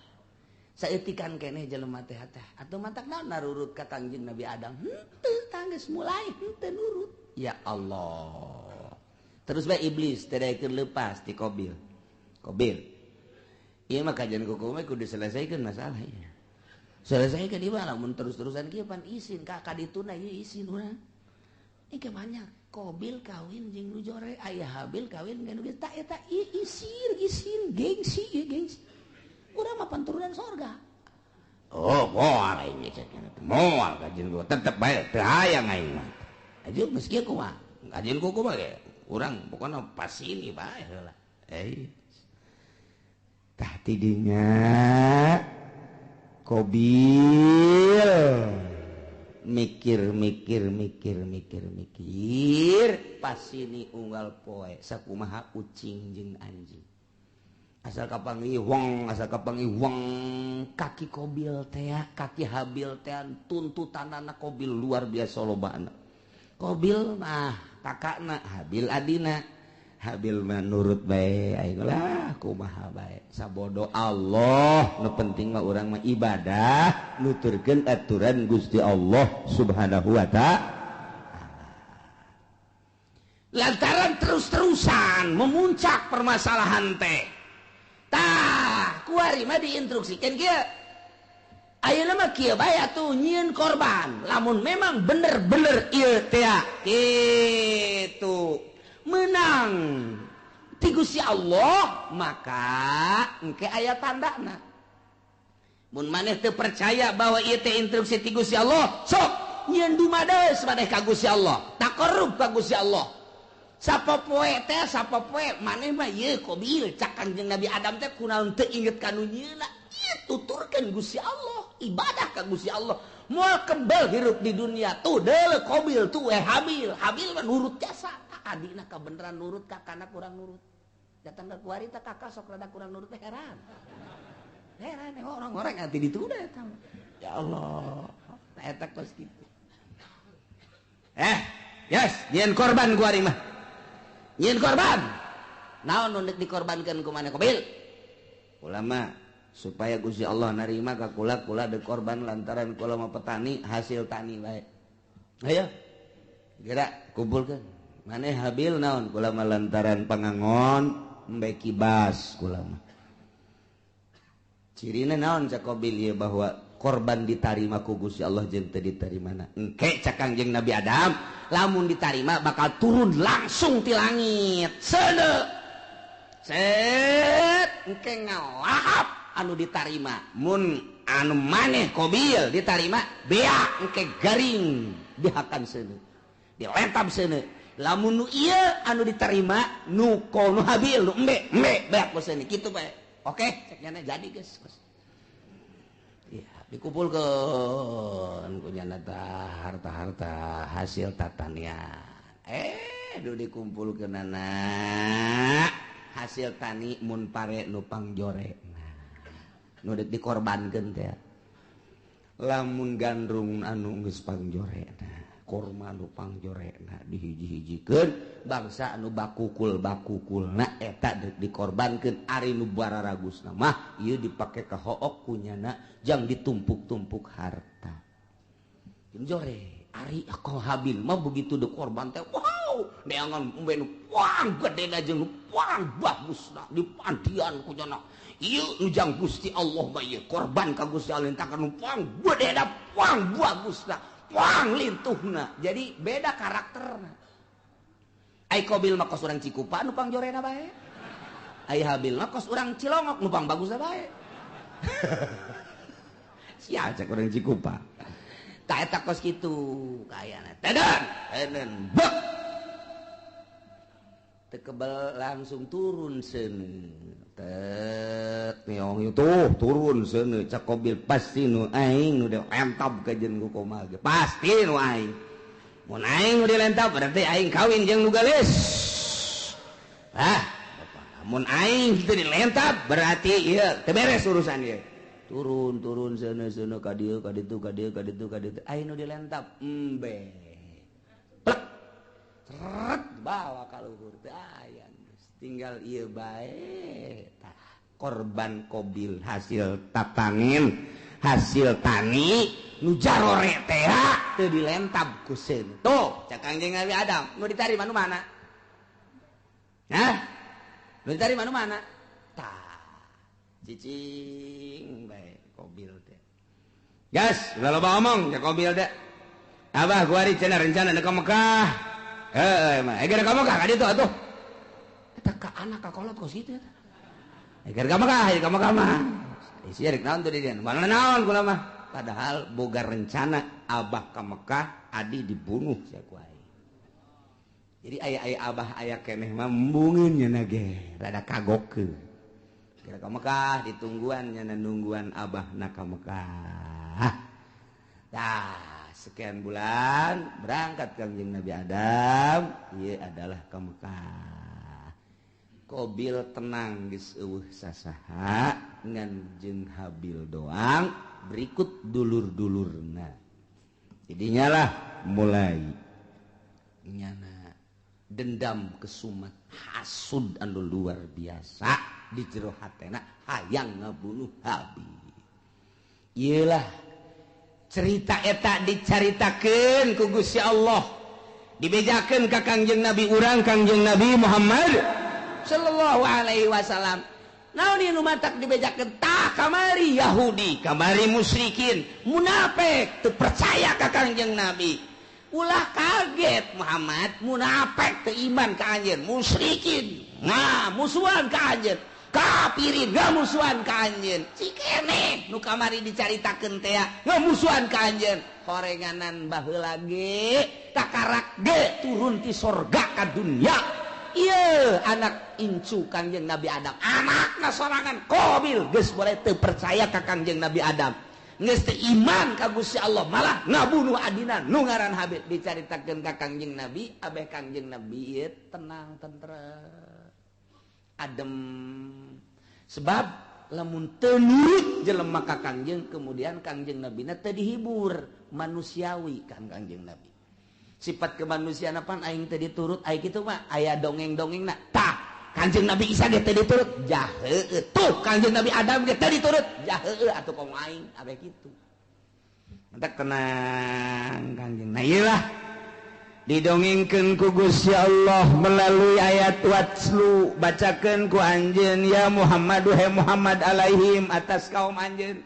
Saeutikan keneh jelema teh teh atuh matak naon narurut ka Kangjeng Nabi Adam henteu tanggeus mulai henteu nurut. Ya Allah. Terus bae iblis teh daekeun leupas ti Qabil. Qabil ieu mah kajian kuku mah kudu diselesaikan masalah ieu. Selesaikan ieu mah lamun terus-terusan kieu pan isin ka kadituna ieu isin urang. Ini banyak Qabil kawin jeung nu jore, aya Habil kawin jeung nu geus ta eta isin isin gengsi ieu gengsi. Urang mah turunan sorga. Oh, moal aing cek moal kajian gua tetep bae teu hayang aing mah. Aja geus kieu kumaha? Kajian kuku mah ge urang pokona pas ini bae heula. Tah tidinya Qabil mikir mikir mikir mikir mikir pas ini unggal poe sakumaha ucing jeung anjing. Asal kapanggih wong, asal kapanggih wong kaki Qabil teh, kaki Habil teh tuntutanana Qabil luar biasa lobana. Qabil mah kakakna, Habil adina. Habil mah nurut bae aing lah kumaha bae. Sabodo Allah, nu penting mah urang mah ibadah, nuturkeun aturan Gusti Allah Subhanahu wa ta'ala. Lantaran terus-terusan memuncak permasalahan teh. Tah, kuari mah diinstruksikan kieu. Ayeuna mah kieu bae atuh nyieun korban. Lamun memang bener-bener ieu teh kitu menang ti Gusti Allah, maka engke aya tandana. Mun maneh teu percaya bahwa ieu teh instruksi ti Gusti Allah, sok nyieun dumades maneh ka Gusti Allah, taqarrub ka Gusti Allah. Sapopoe teh sapopoe maneh mah ieu Qabil cak Kangjeng Nabi Adam teh kunaon teu inget ka nu nyieuna. Ieu tuturkeun Gusti Allah, ibadah ka Gusti Allah. Moal kebel hirup di dunia tuh deuleu Qabil tuh Habil. Habil mah nurut jasa. Adina kabeneran nurut kakana kurang nurut. Datang ke kuari teh kakak sok rada kurang nurut teh heran. Heran orang-orang nanti ditunda eta. Ya Allah, eta kos kitu. Yes, nyieun korban kuari mah. Nyieun korban. Naon nu deuk dikorbankeun ku maneh Qabil? Ulama supaya Gusti Allah narima ka kula, kula deuk korban lantaran kula mah petani, hasil tani bae. Ayo. Geura kumpulkeun. Maneh Habil naon kula mah lantaran pangangon embe kibas kula mah. Cirina naon cak Qabil ieu bahwa korban ditarima ku Gusti Allah jeung teu ditarimana. Engke cak Kangjeng Nabi Adam, lamun ditarima bakal turun langsung ti langit. Seuneu. Set engke ngalahap anu ditarima. Mun anu maneh Qabil ditarima beak engke garing dihakan seuneu. Dilentab seuneu. Lamun nu ieu anu diterima nu nu Habil nu embe embe beak ku seuneu kitu bae. Oke, cek nyana jadi geus. Ya, dikumpulkeun ku nyana tah harta-harta hasil tatanian. Duh dikumpulkeunana hasil tani mun pare nu pangjore. Nu deuk dikorbankeun teh. Lamun gandrung anu geus pangjorena, korma nu pangjorekna dihiji-hijikeun bangsa anu bakukul-bakukulna eta deuk dikorbankeun ari nu bararagusna mah ieu dipake ka hook kunyana jang ditumpuk-tumpuk harta. Jore ari ako Habil mah begitu dikorban teh wow neangan embe nu puang gedena jeung nu puang bagusna dipandian kunyana ieu nu jang Gusti Allah mah ieu korban ka Gusti Allah tah nu puang gedena puang bagusna Wang lintuhna. Jadi beda karakterna. Ai Qabil mah kos urang Cikupa nu pangjorena bae. Ai Habil mah kos urang Cilongok nu pangbagusna bae. Sia cek urang Cikupa. Tah eta kos kitu kayana. Teden, teden bek. Teu kebel langsung turun seuneu. Tet meong tuh turun seuneu cak Qabil pasti nu aing nu dilentab ka jeung ku komal ge. Pasti nu aing. Mun aing nu dilentab berarti aing kawin jeung nu geulis. Ah, mun aing teu dilentab berarti ieu teu beres urusan ieu. Turun turun seuneu seuneu ka dieu ka ditu ka dieu ka ditu ka ditu aing nu dilentab embe. Plek. Seret bawa ka luhur teu aya geus tinggal ieu bae. Tah korban Qabil hasil tatanen hasil tani nu jarore teh teu dilentab ku seuneu. Tuh cak Kangjeng Nabi Adam nu ditarima nu mana? Hah? Nu ditarima nu mana? Tah cicing bae Qabil teh. Gas, ulah loba omong cak Qabil teh. Abah kuari cenah rencana ka Mekah. Heeh mah, geura ka Mekah ka ditu atuh. Eta ka anak ka kolot kos kitu eta. Geura ka Mekah, ka Mekah mah. Isi rek naon tuh di dieu? Mana naon kula mah. Padahal boga rencana abah ka Mekah, adi dibunuh sia ku aing. Jadi aya-aya abah aya keneh mah embungeun nya ge, rada kagokeun. Geura ka Mekah ditungguan nya nungguan abahna ka Mekah. Tah, sekian bulan berangkat Kangjeng Nabi Adam, ieu adalah ka Mekah. Qabil tenang geus eueuh sasaha ngan jeung Habil doang berikut dulur-dulurna. Jadinya lah mulai nyana dendam kesumat hasud anu luar biasa di jero hatena hayang ngabunuh Habil. Ieulah cerita eta dicaritakeun ku Gusti Allah, dibejakeun ka Kangjeng Nabi urang Kangjeng Nabi Muhammad sallallahu alaihi wasallam. Naon ieu nu matak dibejakeun? Tah kamari Yahudi, kamari musyrikin, munafik teu percaya ka Kangjeng Nabi. Ulah kaget Muhammad, munafik teu iman ka anjeun, musyrikin nah musuhan ka anjeun, kafirin ngamusuhan ka anjeun. Cikene nu kamari dicaritakeun teh ngamusuhan ka anjeun. Horenganan baheula ge takarak ge turun ti sorga ka dunya. Ieu anak incu Kangjeng Nabi Adam, anakna sorangan Qabil geus boleh teu percaya ka Kangjeng Nabi Adam, geus teu iman ka Gusti Allah, malah ngabunuh adina nu ngaran Habil. Dicaritakeun ka Kangjeng Nabi, abeh Kangjeng Nabi ieu tenang tentrem adem, sebab lamun teu nurut jelema ka Kangjeng, kemudian Kangjeng Nabina teu dihibur manusiawi kan Kangjeng Nabi. Sifat kemanusiaan apaan aing teu diturut, aing kitu mah aya dongeng-dongengna. Tah, Kangjeng Nabi Isa ge teu diturut, jah heueuh. Tuh Kangjeng Nabi Adam ge teu diturut, jah heueuh atuh komo aing abeh kitu. Mantak tenang Kangjeng. Nah ieu lah didongengkeun ku Gusti Allah melalui ayat watslu, bacakeun ku anjeun ya Muhammad he Muhammad alaihim atas kaum anjeun.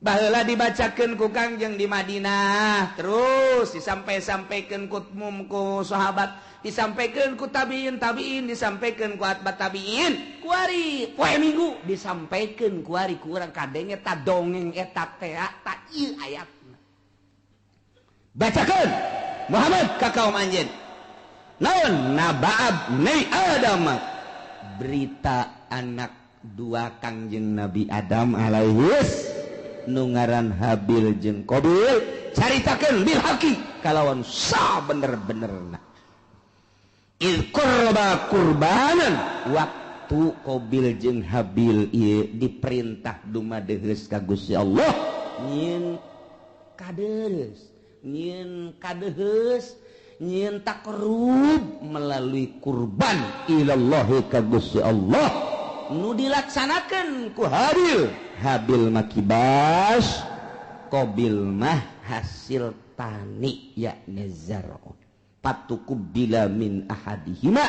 Baheula dibacakeun ku Kangjeng di Madinah, terus disampai-sampaikeun ku mum ku sahabat, disampaikeun ku tabiin tabiin, disampaikeun ku atba tabiin, kuari poe Minggu disampaikeun kuari ku urang kadenge ta dongeng eta teh ta ieu ayatna. Bacakeun Muhammad ka kaum anjeun. Naon nabaab nei Adam, berita anak dua Kangjeng Nabi Adam alaihis nu ngaran Habil jeung Qabil, caritakeun bil haqi kalawan sa bener-benerna. Il qurba qurbanan, waktu Qabil jeung Habil ieu diperintah dumadeheus ka Gusti Allah nyieun kadeus, nyieun kadeheus, nyieun takrub melalui kurban ilallahi ka Gusti Allah nu dilaksanakeun ku Habil. Habil mah kibas, Qabil mah hasil tani yakni zar'un. Patuqubila min ahadihima,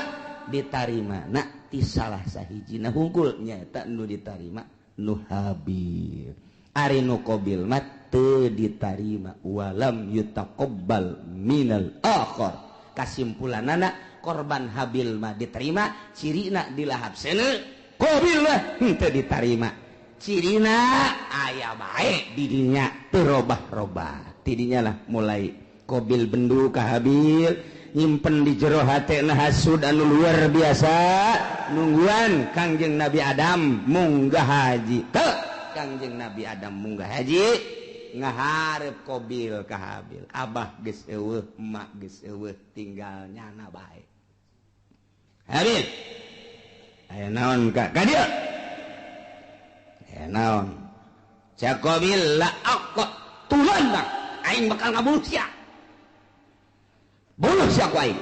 ditarima na ti salah sahijina hungkul nyaeta nu ditarima nu Habil. Ari nu Qabil mah teu ditarima walam yutaqabbal minal akhar. Kasimpulanana korban Habil mah diterima, cirina dilahap seuneu, Qabil mah henteu diterima. Cirina aya bae di dinya teu robah-robah. Tidinya lah mulai Qabil bendu ka Habil, nyimpen di jero hatena hasud anu luar biasa, nungguan Kangjeng Nabi Adam munggah haji. Teu Kangjeng Nabi Adam munggah haji ngaharep Qabil ka Habil. Abah geus eueuh, emak geus eueuh, tinggal nyana bae. Habil, aya naon ka ka dieu? Aya naon? Cak Qabil la aqtulan bang, aing bakal ngabunuh sia. Bunuh sia ku aing.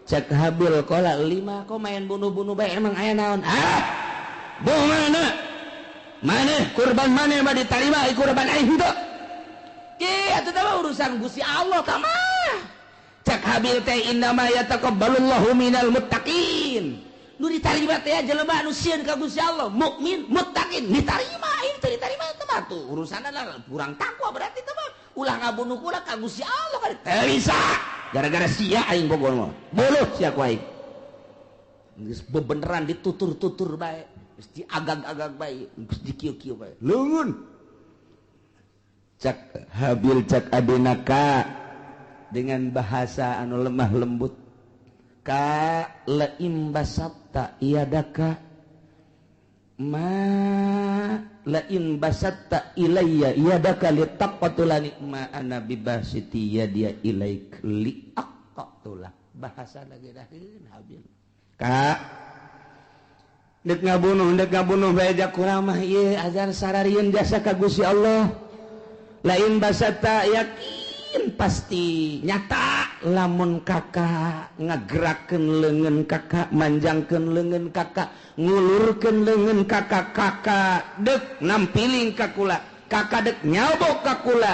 Cak Habil qala lima kok main bunuh-bunuh bae emang aya naon? Ah, bunuh mana? Maneh kurban maneh mah ditarima ai kurban aing henteu. Ki atuh teh urusan Gusti Allah tah mah. Cak Habil teh innama yataqabbalullahu minal muttaqin. Nu ditarima teh jelema anu sieun ka Gusti Allah, mukmin, muttaqin, ditarima aing teu ditarima teh mah tuh urusanna kurang takwa berarti teh mah. Ulah ngabunuh kula ka Gusti Allah kan teu bisa. Gara-gara sia aing bogor mah. Buluh sia ku aing. Geus bebeneran ditutur-tutur bae, geus diagag-agag bae, geus dikieu-kieu bae. Leungeun. Cak Habil cak adina ka dengan bahasa anu lemah lembut. Ka laim basatta iadaka ma lain basatta ilayya iadaka litaqtulani ma ana bibasiti yadia ilaik liaqtula. Bahasa lagi daheun Habil. Ka dek ngabunuh bae jak kurang mah ieu azan sararieun jasa ka Gusti Allah. Lain basatta yakin pasti nyata lamun kakak ngagerakeun leungeun kakak, manjangkeun leungeun kakak, ngulurkeun leungeun kakak, kakak dek nampiling ka kula, kakak dek nyabok ka kula,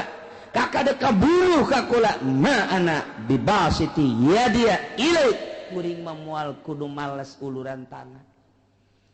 kakak dek kaburuh ka kula, ma ana bibasiti yadia ilaik. Kuring mah moal kudu males uluran tangan,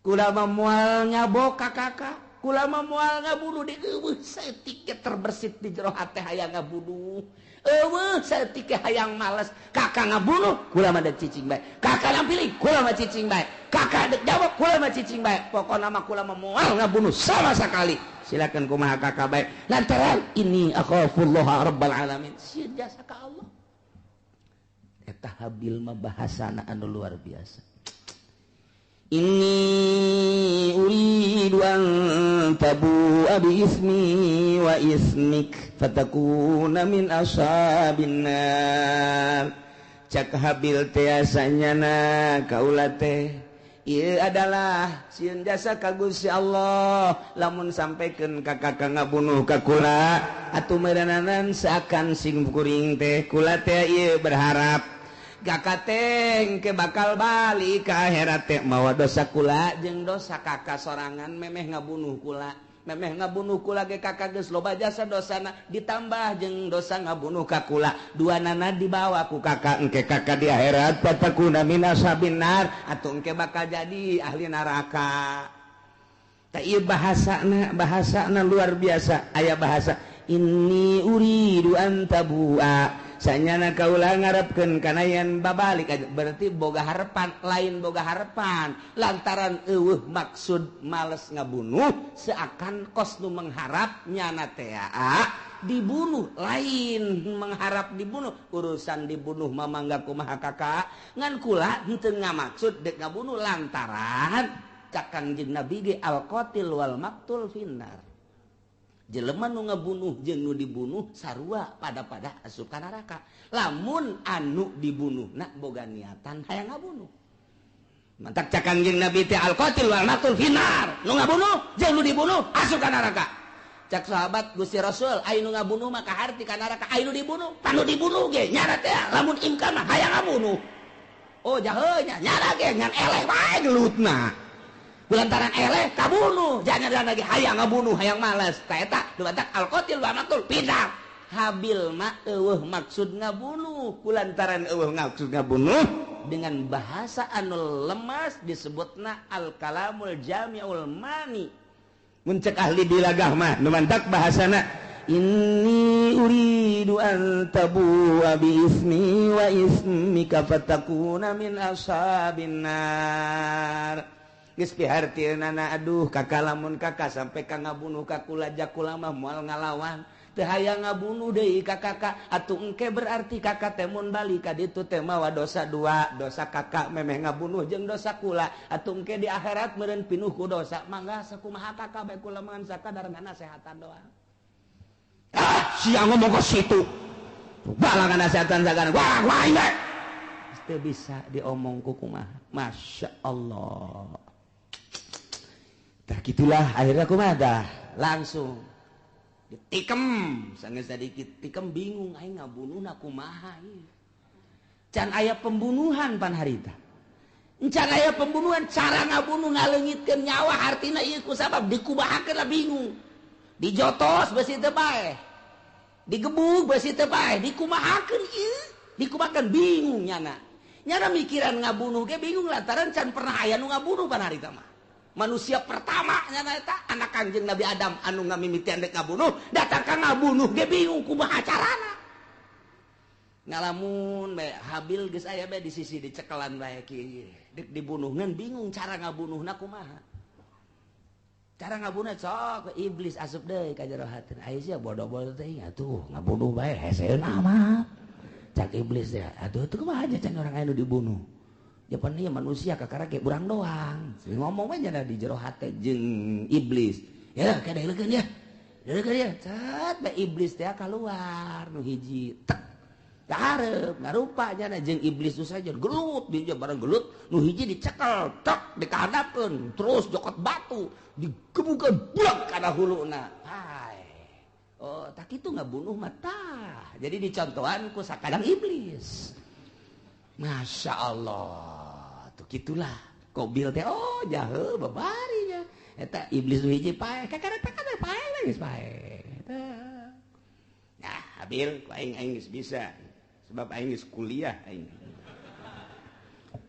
kula mah moal nyabok ka kakak, kula mah moal ngabunuh di eueuh saeutik terbersit di jero hate hayang ngabunuh. Eueuh saeutik hayang males, kakak ngabunuh kula mah dek cicing bae, kakak nampiling kula mah cicing bae, kakak dek jawab kula mah cicing bae, pokona mah kula mah moal ngabunuh sama sekali. Silakan kumaha kakak bae lantaran ini akhafullah rabbal alamin, sieun jasa ka Allah. Eta Habil mah bahasana anu luar biasa. Inni uridu an tabu'a bi ismi wa ismik fatakuna min ashabin nar. Cak Habil teh asanyana kaula teh ieu adalah sieun jasa ka Gusti Allah lamun sampaikan ka kakak ngabunuh ka kula atuh meureunanan seakan sing kuring teh kula teh ieu berharap kakak teh ke bakal balik ka akhirat teh mawa dosa kula jeung dosa kakak sorangan memeh ngabunuh kula, memeh ngabunuh kula ge kakak geus loba jasa dosana ditambah jeung dosa ngabunuh ka kula, dua nana dibawa ku kakak engke kakak di akhirat fatakuna min ashabin nar atuh engke bakal jadi ahli neraka. Tah ieu bahasana, bahasana luar biasa. Aya bahasa inni uridu an tabu'a sanyana kaula ngarepkeun kana yen babalik aja, berarti boga harepan, lain boga harepan lantaran eueuh maksud males ngabunuh seakan kos nu mengharap nyana teh dibunuh, lain mengharap dibunuh, urusan dibunuh mah mangga kumaha kakak ngan kula henteu ngamaksud dek ngabunuh lantaran cak Kangjeng Nabi ge al qatil wal maqtul finnar. Jelema nu ngabunuh jeung nu dibunuh sarua pada-pada asup ka neraka. Lamun anu dibunuh na boga niatan hayang ngabunuh. Mantak cak Kangjeng Nabi teh al qatil wal maqtul finnar. Nu ngabunuh jeung nu dibunuh asup ka neraka. Cak sahabat Gusti Rasul aya nu ngabunuh mah kaharti ka neraka, aya nu dibunuh, panu dibunuh ge nyara teh lamun imkan mah hayang ngabunuh. Oh jahe nya nyara ge ngan eleh bae gelutna. Lantaran eleh kabunuh, jangan lagi hayang ngabunuh, hayang males. Ta eta dumatak al-qatil wa maqtul pindah. Habil mah eueuh maksud ngabunuh, kulantaran eueuh maksud ngabunuh dengan bahasa anu lemas disebutna al-kalamul jami'ul mani. Mun cek ahli bilagah mah nu mantak bahasana Inni uridu an tabu'a bi ismi wa ismika fatakuna min ashabin nar. Geus pihartieunana aduh kakak lamun kakak sampai ka ngabunuh ka kula jakula mah moal ngalawan. Teu hayang ngabunuh deui ka kakak atuh engke berarti kakak teh mun balik ka ditu teh mawa dosa dua, dosa kakak memeh ngabunuh jeung dosa kula atuh engke di akhirat meureun pinuh ku dosa. Mangga sakumaha kakak bae kula mah sakadar ngasehatan doang. Ah, sia ngomong ke situ. Balangan nasehatan sagana. Wah, wah ini. Teu bisa diomong ku kumaha. Masya Allah. Tah gitulah akhirnya kumaha dah langsung ditikam sangat sedikit tikam bingung aing ngabunuhna kumaha ieu. Can aya pembunuhan pan harita. Can aya pembunuhan cara ngabunuh ngaleungitkeun nyawa hartina ieu ku sabab dikumahakeun lah bingung. Dijotos besi teu paeh. Digebug besi teu paeh, dikumahakeun ieu, dikumahakeun bingung nyana. Nyana mikiran ngabunuh ge bingung lantaran can pernah aya nu ngabunuh pan harita mah. Manusia pertama nyana eta anak Kangjeng Nabi Adam anu ngamimitian dek ngabunuh, datang ka ngabunuh ge bingung kumaha carana. Ngalamun bae Habil geus aya bae di sisi dicekelan bae kieu. Dek dibunuh ngan bingung cara ngabunuhna kumaha. Cara ngabunuh sok iblis asup deui ka jero hatina. Aya sia bodoh-bodoh teh atuh ngabunuh bae heseun amat. Cak iblis teh atuh teu kumaha aja can orang aya nu dibunuh. Japan ieu manusia kakara ge urang doang. Ngomong we nya di jero hate jeung iblis. Ya kadeulekeun ya. Deulekeun ya. Cet bae iblis teh kaluar nu hiji. Tek. Kahareup ngarupa nya jeung iblis nu saja gelut dia bareng gelut nu hiji dicekel tek dikahadapkeun terus jokot batu digebukeun buak kana huluna. Hai. Oh, tak kitu ngabunuh mah tah. Jadi dicontohan ku sakadang iblis. Masya Allah, tuh gitulah. Kobil teh, oh jahe babarinya. Eta iblis nu hiji paeh, kakara kakara paeh geus paeh. Eta. Nah, Habil, ku aing aing geus bisa. Sebab aing geus kuliah aing.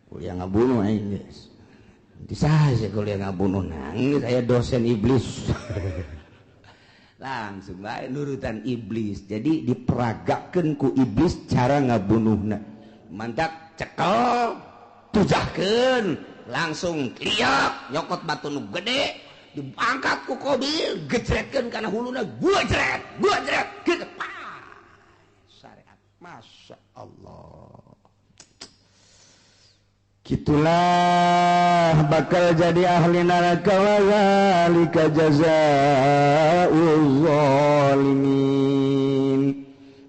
Kuliah ngabunuh aing geus. Bisa sih kuliah ngabunuh nangis aya dosen iblis. Langsung bae nurutan iblis. Jadi diperagakeun ku iblis cara ngabunuhna. Mantak cekel tujahkeun langsung liak nyokot batu nu gede diangkat ku Kobil gejretkeun kana huluna gua jret gitu syariat. Masya Allah, gitulah bakal jadi ahli neraka wa zalika jazaa'uz zalimin.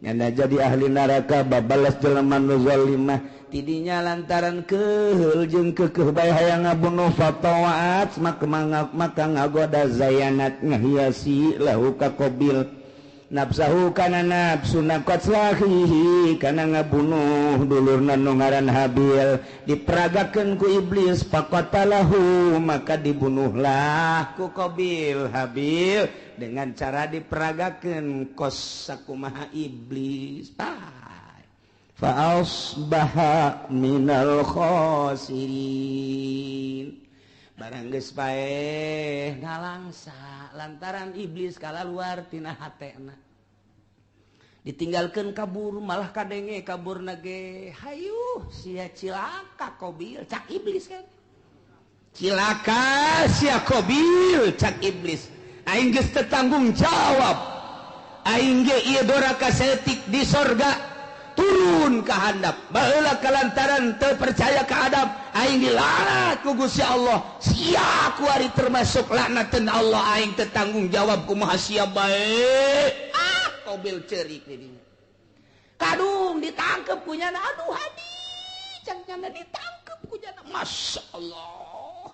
Nyana jadi ahli neraka babalas jelema nu zalimah tidinya lantaran keheul jeung keukeuh bae hayang ngabunuh fatawaat maka ngagoda zayanat ngahiasi lahu ka Qabil nafsahu kana nafsuna qatlahihi kana ngabunuh dulurna nu ngaran Habil diperagakeun ku iblis faqatalahu maka dibunuhlah ku Qabil Habil dengan cara diperagakeun kos sakumaha iblis. Fa asbaha minal khasirin. Barang geus paeh ngalangsa lantaran iblis kalaluar tina hatena. Ditinggalkeun kabur malah kadenge kaburna ge hayuh sia cilaka Qabil cak iblis kan. Cilaka sia Qabil cak iblis. Aing geus teu tanggung jawab. Aing ge ieu doraka saeutik di sorga turun ka handap. Baheula kalantaran teu percaya ka Adam, aing dilaknat ku Gusti Allah. Sia kuari termasuk laknateun Allah, aing teu tanggung jawab kumaha sia bae. Ah, Qabil ceurik di dinya. Kadung ditangkep ku nyana, aduh hadi, cang nyana ditangkep ku nyana. Masya Allah.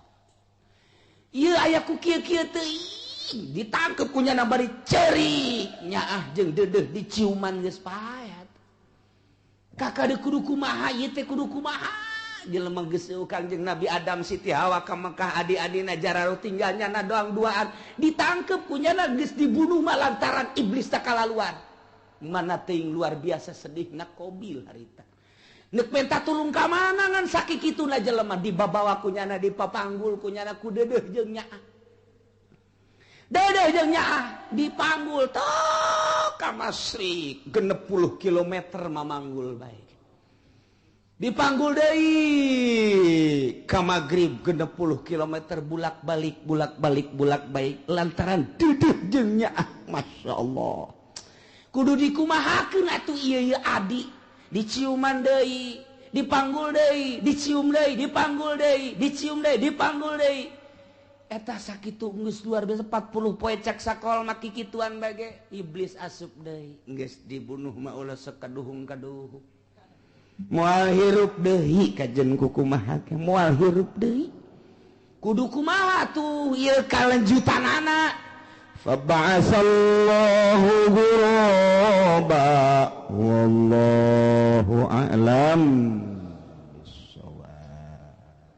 Ieu aya ku kieu-kieu teuing. Ditangkep ku nyana bari ceurik nyaah jeung deudeuh diciuman geus paet. Kakak de kudu kumaha ieu teh kudu kumaha jelema geus Kangjeng Nabi Adam Siti Hawa ka Mekah adi-adina jararo tinggal nyana doang duaan ditangkep ku nyana geus dibunuh mah lantaran iblis teh kalaluan. Mana teuing luar biasa sedihna Qabil harita. Nek minta tulung ka mana ngan sakikituna jelema dibabawa ku nyana dipapanggul ku nyana ku deudeuh jeung nyaah. Dedeh jeung nyaah dipanggul tok ka Masyrik 60 km mamanggul bae. Dipanggul deui ka Maghrib 60 km bulak-balik bulak-balik bulak-balik lantaran dedeh jeung nyaah. Masya Allah. Kudu dikumahakeun atuh ieu ieu adi diciuman deui, dipanggul deui, dicium deui, dipanggul deui, dicium deui, dipanggul deui. Eta sakitu geus luar biasa 40 poe cek sakol mah kikituan bage iblis asup deui geus dibunuh mah ulah sekaduhung-kaduhung moal hirup deui kajen kukumaha ge moal hirup deui kudu kumaha tuh ieu kalanjutanana. Fab'asallahu ghuraba wallahu